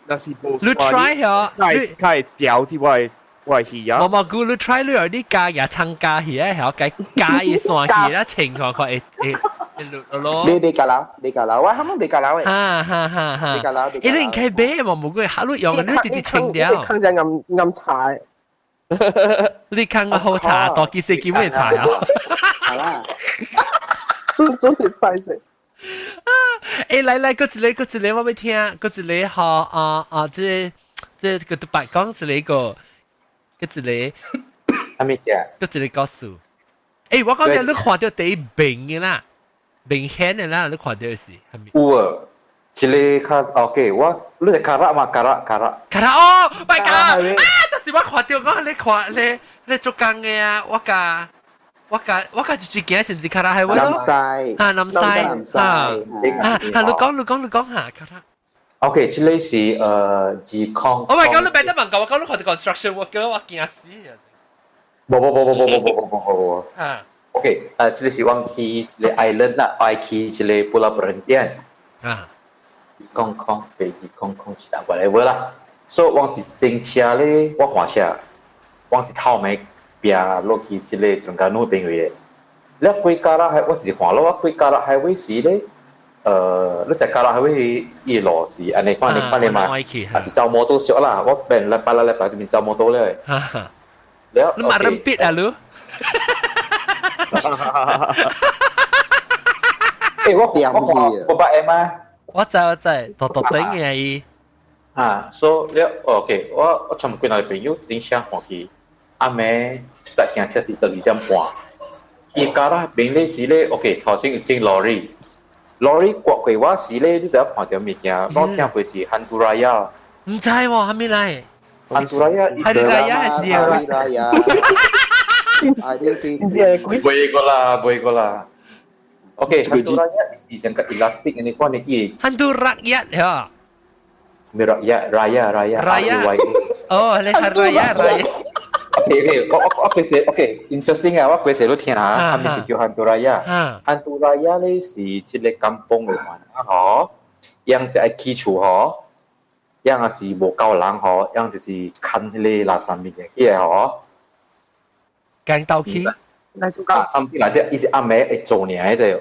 若是無你 try 下，你較會調佇我的。我係啊！毛毛菇，你 try 你有啲加嘢參加起來，係解加伊線起啦，情況看會會會咯。你別加啦，別加啦，我啱啱別加啦喂。哈哈哈哈！別加啦，你應該買毛毛菇，下你用你直直清掉。坑只暗暗茶。你看個好茶，多幾時叫咩茶啊？係啦，專專係細食。啊！欸，來來，閣一個，閣一個，我欲聽，閣一個，吼啊啊！這這個獨白講一個。閣一個，啥物嘢？閣一個故事。欸，我講你看到第一明的啦，明顯的啦，你看到的是啥物？有啊，一個較 OK，我你是卡拉嘛？卡拉卡拉。卡拉哦，my god！啊，就是我看到講你看你你做工的啊，我甲我甲我甲一隻鏡是毋是卡拉係我？南西。啊，南西。南西。啊啊，你講你講你講下卡拉。 OK，這個是二空。 Oh my god！你別得問我，我講你看到 construction worker，我驚死啊！無無無無無無無無無無。啊。 OK，這個是我去一個 island 啦，愛去一個 Pulau Perhentian。啊。空空飛機空空一啊，whatever 啦。所以我是乘車咧，我換車，我是頭尾壁落去這個中間路邊位的。了過 Karak 海，我是看咯，我過 Karak Highway 時咧。你在 Karak Highway 伊路是按呢款呢款的嘛，啊是走摩托小啦，我變禮拜六禮拜就變走摩托了。了，你馬上別啊你！欸，我我看八百 M 啊！我知我知，獨獨頂嘅伊。啊，所以了 OK，我我尋幾個朋友一車看去，暗暝搭行車是12點半，伊 Karak 邊咧是咧 OK，頭先有先 lorry。Lorry 過過我時咧，你就看到物件，我聽過是 Hantu Raya。唔知喎，係咪嚟？Hantu Raya， Hantu Raya 係是啊。 Raya。先知係鬼。袂過啦，袂過啦。OK，Hantu Raya 是成個 elastic 你看你伊。 Hantu rakyat 呀。咩 rakyat raya raya raya。哦，你係 raya raya。 OK OK，我其實 OK interesting 啊，我其實都聽下，係咪是叫 Hantu Raya？Hantu Raya 咧是一個 kampung 嘅嘛，嗬，樣是愛起厝嗬，樣也是無夠人嗬，樣就是牽迄個垃圾物件起來嗬。間鬥起。來做啊，甚至來啲，伊是暗暝會做爾個。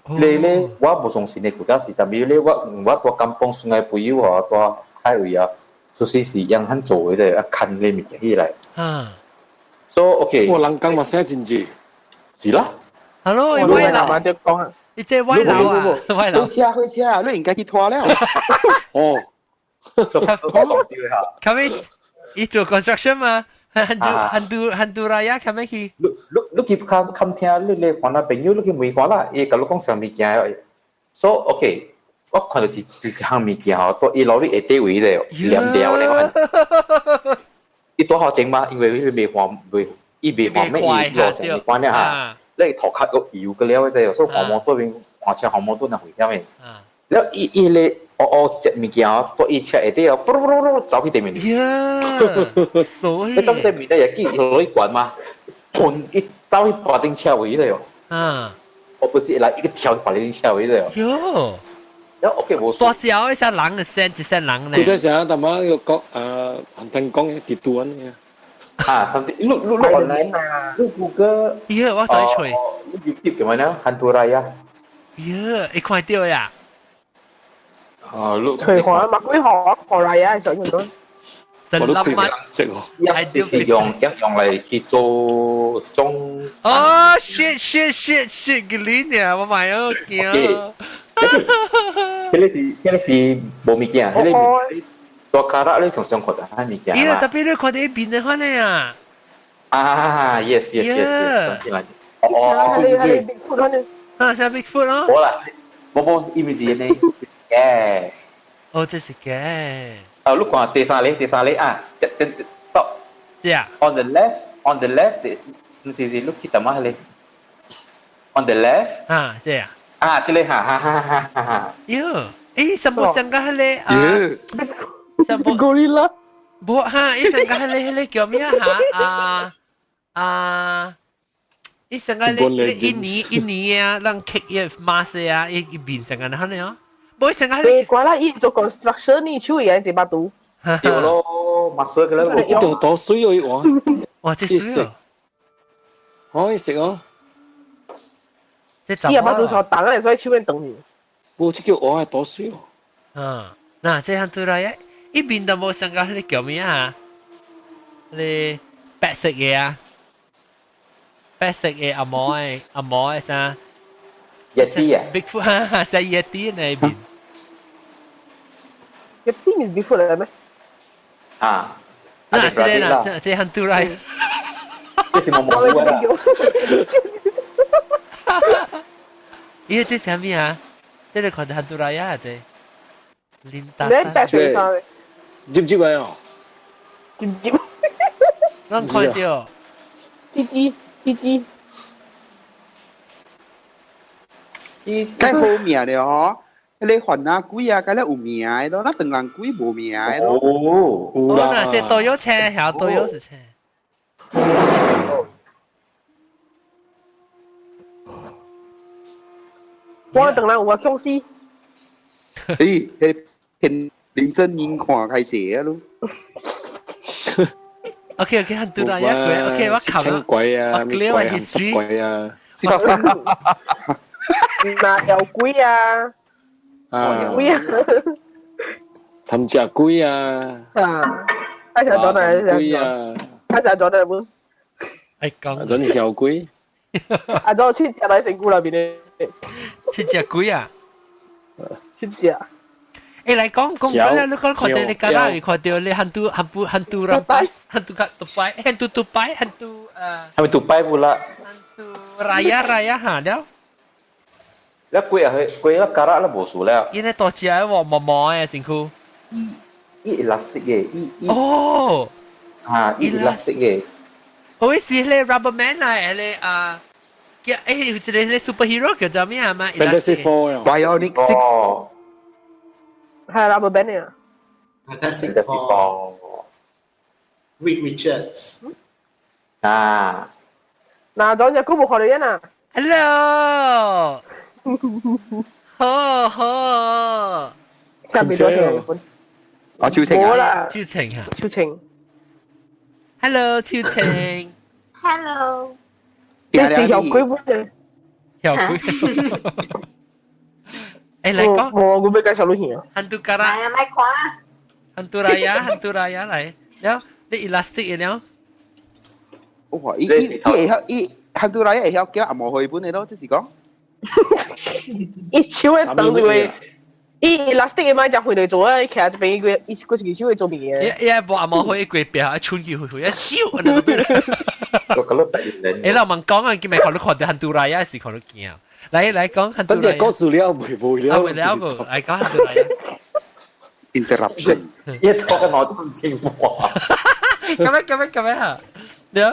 你咧，我無相信的，古早時，但係咧，我住 kampung sungai 朋友嗬，住海位啊，就是是樣肯做的，啊，牽迄個物件起來。啊。 So OK。我人講嘛寫真濟。是啦。 Hello，歪樓。你這歪樓啊？歪樓。火車火車，你應該去拖了。哦。後尾伊做 construction 嘛？Hantu hantu hantu raya 後尾去。你你去較較聽你咧看那朋友，你去問看啦，伊共你講啥物件？So OK，我看到一一項物件吼，到伊落你下底位咧，黏掉咧。伊多好整嘛？因為伊未換未，伊未換咩？伊落成關咧嚇，你頭殼個油個了，就所以換摩托邊換車換摩托那危險的。了伊伊咧，哦哦，隻物件哦，到伊車下底哦，噗噗噗噗走去對面。呀，所以你走去對面咧，又叫落去管嘛，砰！伊走去白頂車位咧哦。啊！我不是來一個跳去白頂車位咧哦。喲。了 OK 無。大隻一隻人嘅聲，一隻人咧。佢真係啊，大媽個國啊，韓聽講嘅地圖啊。啊，甚至你你你 online 你 Google。咦，我再吹。你 YouTube 咁樣咧，Hantu Raya。咦，你看到呀？啊，你隨看嘛，鬼學學嚟啊，上面都。神我都諗乜？識喎。一是用一用嚟去做種。哦，shit shit shit shit，個你啊，我買咗驚。迄個是迄個是無物件，彼個大卡拉你常常看到彼物件。咦，特別你看到邊的款啊？啊，yes yes yes，哦，你你 Bigfoot 呢？啊，是 Bigfoot 咯。冇啦，冇冇，伊毋是呢嘅。哦，這是嘅。啊，你看第三個，第三個啊，stop。 Yeah. On the left, on the left，毋是是，你去淡仔彼個。On the left。啊，這啊。啊，這個哈哈哈哈哈哈。喲，誒，什麼上個彼個啊？什麼 gorilla？無哈，伊上個彼個彼個叫咩哈？啊啊！伊上個咧印尼印尼啊，咱刻伊 mask 啊，伊伊面上個那呢哦。無上個彼個。怪啦，伊做 construction 呢，手伊一把刀。對咯，mask 個咧。這度多水哦，伊話。哇，這水哦。可以食哦。這伊把刀上擋咧，所以手邊擋住。無，這叫我係多水哦。嗯，嗱，這樣對啦，一邊都無上個彼個叫咩啊？你白色嘅啊？白色嘅阿毛嘅阿毛嘅啥？ Yeti 啊？Bigfoot 哈哈，是 Yeti 那邊。 Yeti is Bigfoot 嚟咩？啊！嗱，這個啦，這這很對啦。這是毛毛啦。咦，這啥物啊？這個看到很對啦呀，這。琳達。你白色衫。接唔接啊？接唔接？咱看到。吱吱吱吱。伊較好命了吼，彼個番仔鬼啊，敢若有名的咯，那唐人鬼無名的咯。哦，有啦，這都有車，還都有是車。我唐人有啊，強死。咦，彼個騙林正英看開濟啊咯。 OK OK，很多啦，一個 OK，我靠啦，鬼啊，我 clear history 鬼啊。那有鬼啊！啊，鬼啊！氹隻鬼啊！啊！開始做嚟，鬼啊！開始做嚟冇？哎講，做你小鬼。啊！做七隻來成菇那邊的。七隻鬼啊！七隻。誒來講講講咧，你講看到你敢若會看到你 hantu hantu hantu rampas hantu kat tupai hantu tupai hantu 係咪杜拜不啦？hantu raya raya 嚇了。你過去過了卡啦，無事了。伊咧大隻喎，毛毛的身軀。伊 elastic 嘅，伊伊。哦。啊，伊 elastic 嘅。我是咧 Rubber Man 啊，咧啊，叫有一個咧 superhero 叫做咩啊嘛？Fantastic Four。 Bionic Six。係 Rubber Band 啊。 Fantastic Four。Reed Richards。啊。嗱，總之佢冇看到人啊。 Hello。好好。聽唔到聽日本。我超情啊！超情啊！超情。 Hello，超情。 Hello。你是有鬼本嘅？有鬼。嚟講。我我欲介紹你啊。 Hantu kara。係啊，咪看。 Hantu raya, hantu raya 嚟。了，你 elastic 嘅了。哇！伊伊伊會曉伊 hantu raya 會曉叫紅毛灰本嘅咯，就是講。伊手會當住個。伊 elastic 嘅咪就回來做啊！伊徛這邊伊個伊佢是手會做物嘅。伊伊無紅毛灰過壁，一穿起去去一燒，那個對。我覺得突然。老問講啊，叫咪看你看到 hantu raya 是看到驚。來來講 hantu 等陣講事了，未無了。未了個，來講 hantu raya。 Interruption。一拖個腦都唔清楚。咁樣咁樣咁樣嚇，對。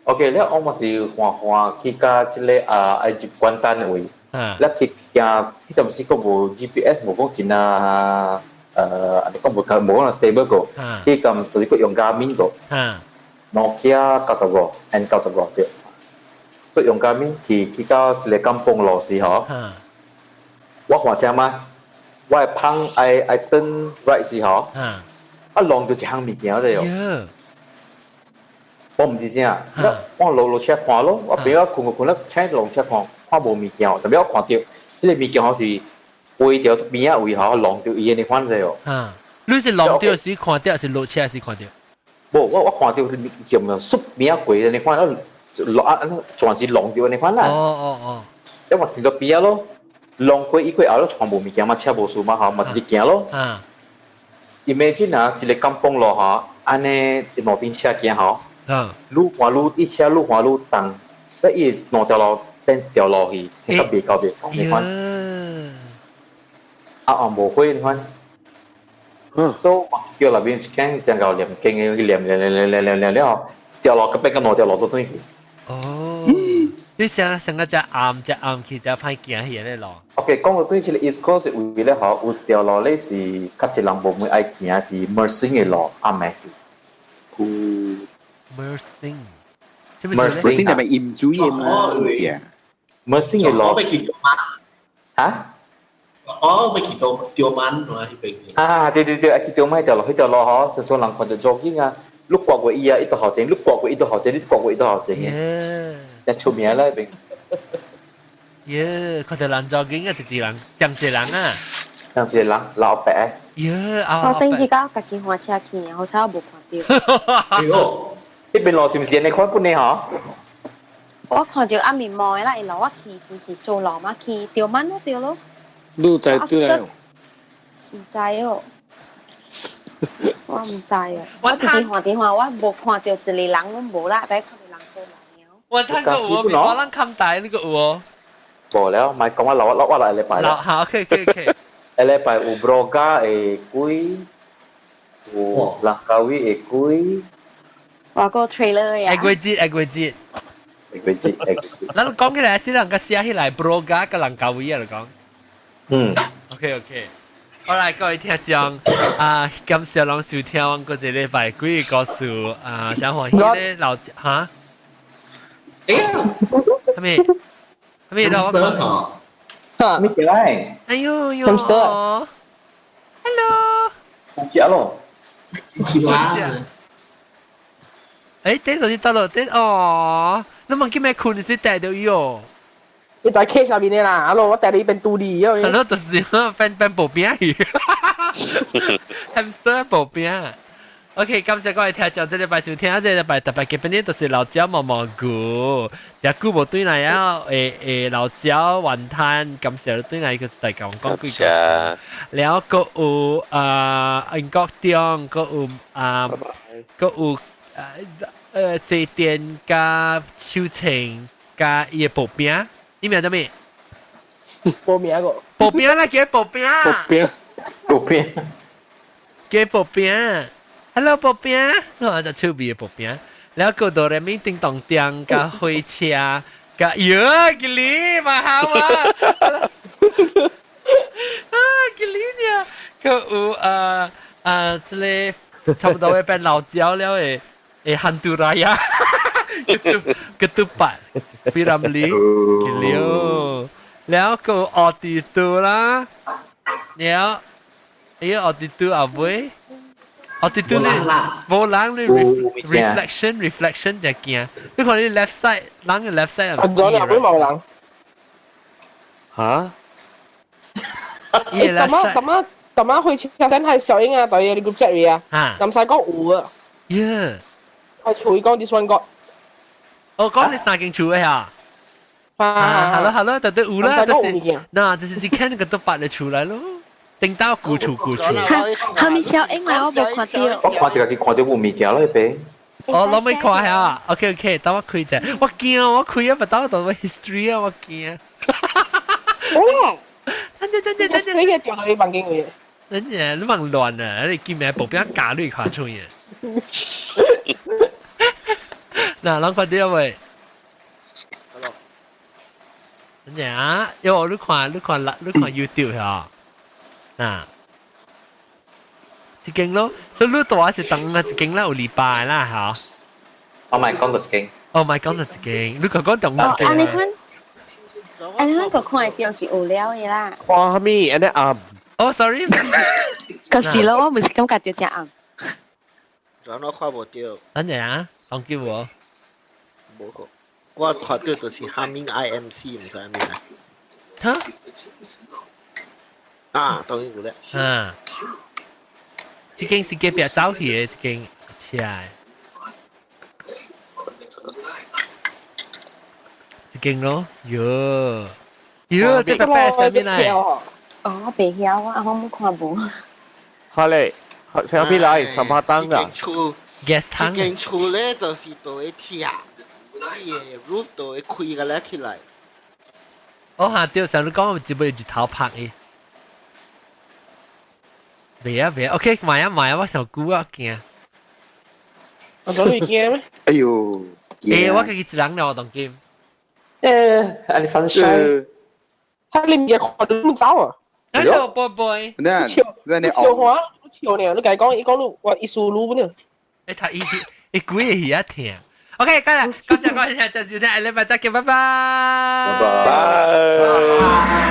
OK，了我嘛是看看去到這個啊埃及關丹的位。你去行，彼陣時閣無 GPS，無講真啊，你講無無講 stable 個，彼陣時閣用 Garmin 個，Nokia 95 N95對，閣用 Garmin 去去到一個甘榜路時吼，我看車嗎？我會芳愛愛轉 right 時吼，啊弄著一項物件咧哦。我毋知啥，我落落車看咯，我朋友睏睏睏咧，車落車看。看無物件，特別我看到，彼個物件好是圍著邊仔位吼，弄著伊的款咧哦。啊，你是弄著時看到，是落車時看到？無，我看到物件咪縮邊仔過的款，啊落啊全是弄著的款啦。哦哦哦。因為停到邊仔咯，弄過伊過後咯，全無物件嘛，車無事嘛，吼，嘛直直行咯。啊。 Imagine 啊，一個甘榜路吼，按呢路邊車行吼，愈看愈一車愈看愈重，所以兩條路。變一條路去，較袂夠袂講你款。啊啊無會你款。所以叫內邊一間真夠念經嘅，念念念念念念念了，一條路變個兩條路做轉去。哦，你想成個只暗只暗去只歹行去咧路。 OK，講到對這個 East Coast 位咧吼，有一條路咧是較濟人無會愛行，是 Mersing 嘅路，暗暝是。 Mersing。 Mersing 係咪鹽水嘅嘛？是唔是啊？ Mersing 嘅路。我欲去轎馬。嚇？哦，欲去到轎馬喎，彼邊。啊，對對對，啊去轎馬彼條路，彼條路吼，就說人看著 jogging 啊，你掛過伊啊，伊都後前，你掛過伊都後前，你掛過伊都後前嘅。一出名啦，彼邊。耶，看著人 jogging 啊，直直人，像一個人啊。像一個人，老伯。耶，啊！我頂一工家己換車去，好彩我無看到。哎喲，彼邊路是毋是按呢款本的吼？我看到暗暝毛的啦，伊路我去是是做路嘛去，轎馬咯對咯。你知對咧？毋知哦，我毋知哦。我直直看電話，我無看到一個人，攏無啦，但看到人做人了。我睇過有哦，我咱看大呢個有哦。無了，莫講我留我我來禮拜。好，OK OK OK。下禮拜有 Broga 的鬼，有蘭卡威的鬼。我個 trailer 呀。下個節，下個節。下個節，下個節。咱講起來先，人家寫起來 Broga 佮蘭卡威啊，嚟講。嗯。 OK OK。好來，各位聽眾啊，感謝攏收聽阮過一禮拜鬼故事啊，真歡喜咧，老哈？哎呀，啥物？啥物？我講。哈，咩嚟？哎呦呦！Hello。食咯。食啦。誒，等陣得咯，等哦，你問叫咩困是帶到伊哦？你在 case 上面的啦，阿羅我帶你一邊獨立哦。係咯，就是變變步兵去，hamster 步兵。OK，感謝各位聽眾，這禮拜收聽，這禮拜特別嘉賓呢，就是老椒毛毛菇，這久無轉來啊，老椒雲吞，感謝轉來個大家講幾個。了閣有啊，英國中，閣有啊，閣有這店加秋晴加伊的步兵，你名叫咩？報名個。薄餅啦，叫薄餅。薄餅。薄餅。叫薄餅。Hello，薄餅。我就手尾嘅薄餅。แล้ว個哆來咪叮當叮加火車加喲，吉利嘛好啊！啊，吉利呢？佢有這個差不多會變老焦了的的hantu raya，ketupat P. Ramlee 吉了，แล้ว個奧迪多啦，แล้ว哎呀奧迪多阿妹。哦，對對咧，無人你 reflection 就驚，你看你 left side，人嘅 left side 係唔咗你會冇人？嚇？伊 left side 咁啊咁啊，去車等係小英啊，對你 group chat 裡啊，林晒講有啊，耶，係厝講 this one 個，哦，講你三間厝嘅嚇。啊，好啦好啦，就對有啦，就是，嗱，就是是看那個都白就出來咯。頂到舊厝舊厝。後面小英啦，我冇看到。我看到佢看到有物件咯，迄邊。哦，攞未看下？OK OK，等我開者。我驚，我開啊，唔到到 history 啊，我驚。哦。等陣等陣等陣。你嘅掉到你房間去。等陣，你忙亂啊！你見咩薄餅夾你看出嘅。嗱，人看到未？等陣啊，因為你看你看你看 YouTube 嚇。啊，一間咯，所以你大是等啊一間啦，有禮拜啦嚇。我咪講到一間。哦，咪講到一間，你講講同一間。啊，你看，啊，你看個看到是有料的啦。看咩？按呢暗。哦，sorry。可是咯，我唔是感覺到真暗。轉我看無到。等陣啊，當叫我。無個，我看到就是哈明 IMC，唔知咩啊。嚇？啊，當然有咧。啊，這間是隔壁走去的，這間車的。這間咯，喲，喲，這個白啥物來？哦，我袂曉啊，我冇看無。好嘞，啥物來？三拍檔啊。 gas 湯。這間厝咧就是都會拆，伊個 roof 都會開個咧起來。我下對，上你講一尾日頭拍的。未啊未啊，OK，買啊買啊，我想估啊驚。我講你驚咩？哎呦！欸，我家己一人了，我當今。欸，啊你 sunshine。他你唔看到咁走啊？Hello，boy boy。你你笑話，笑呢？你家講，伊講你我一輸路呢？欸，他伊伊鬼個耳仔聽。OK，今日感謝各位聽，就收聽，下禮拜再見，拜拜。拜拜。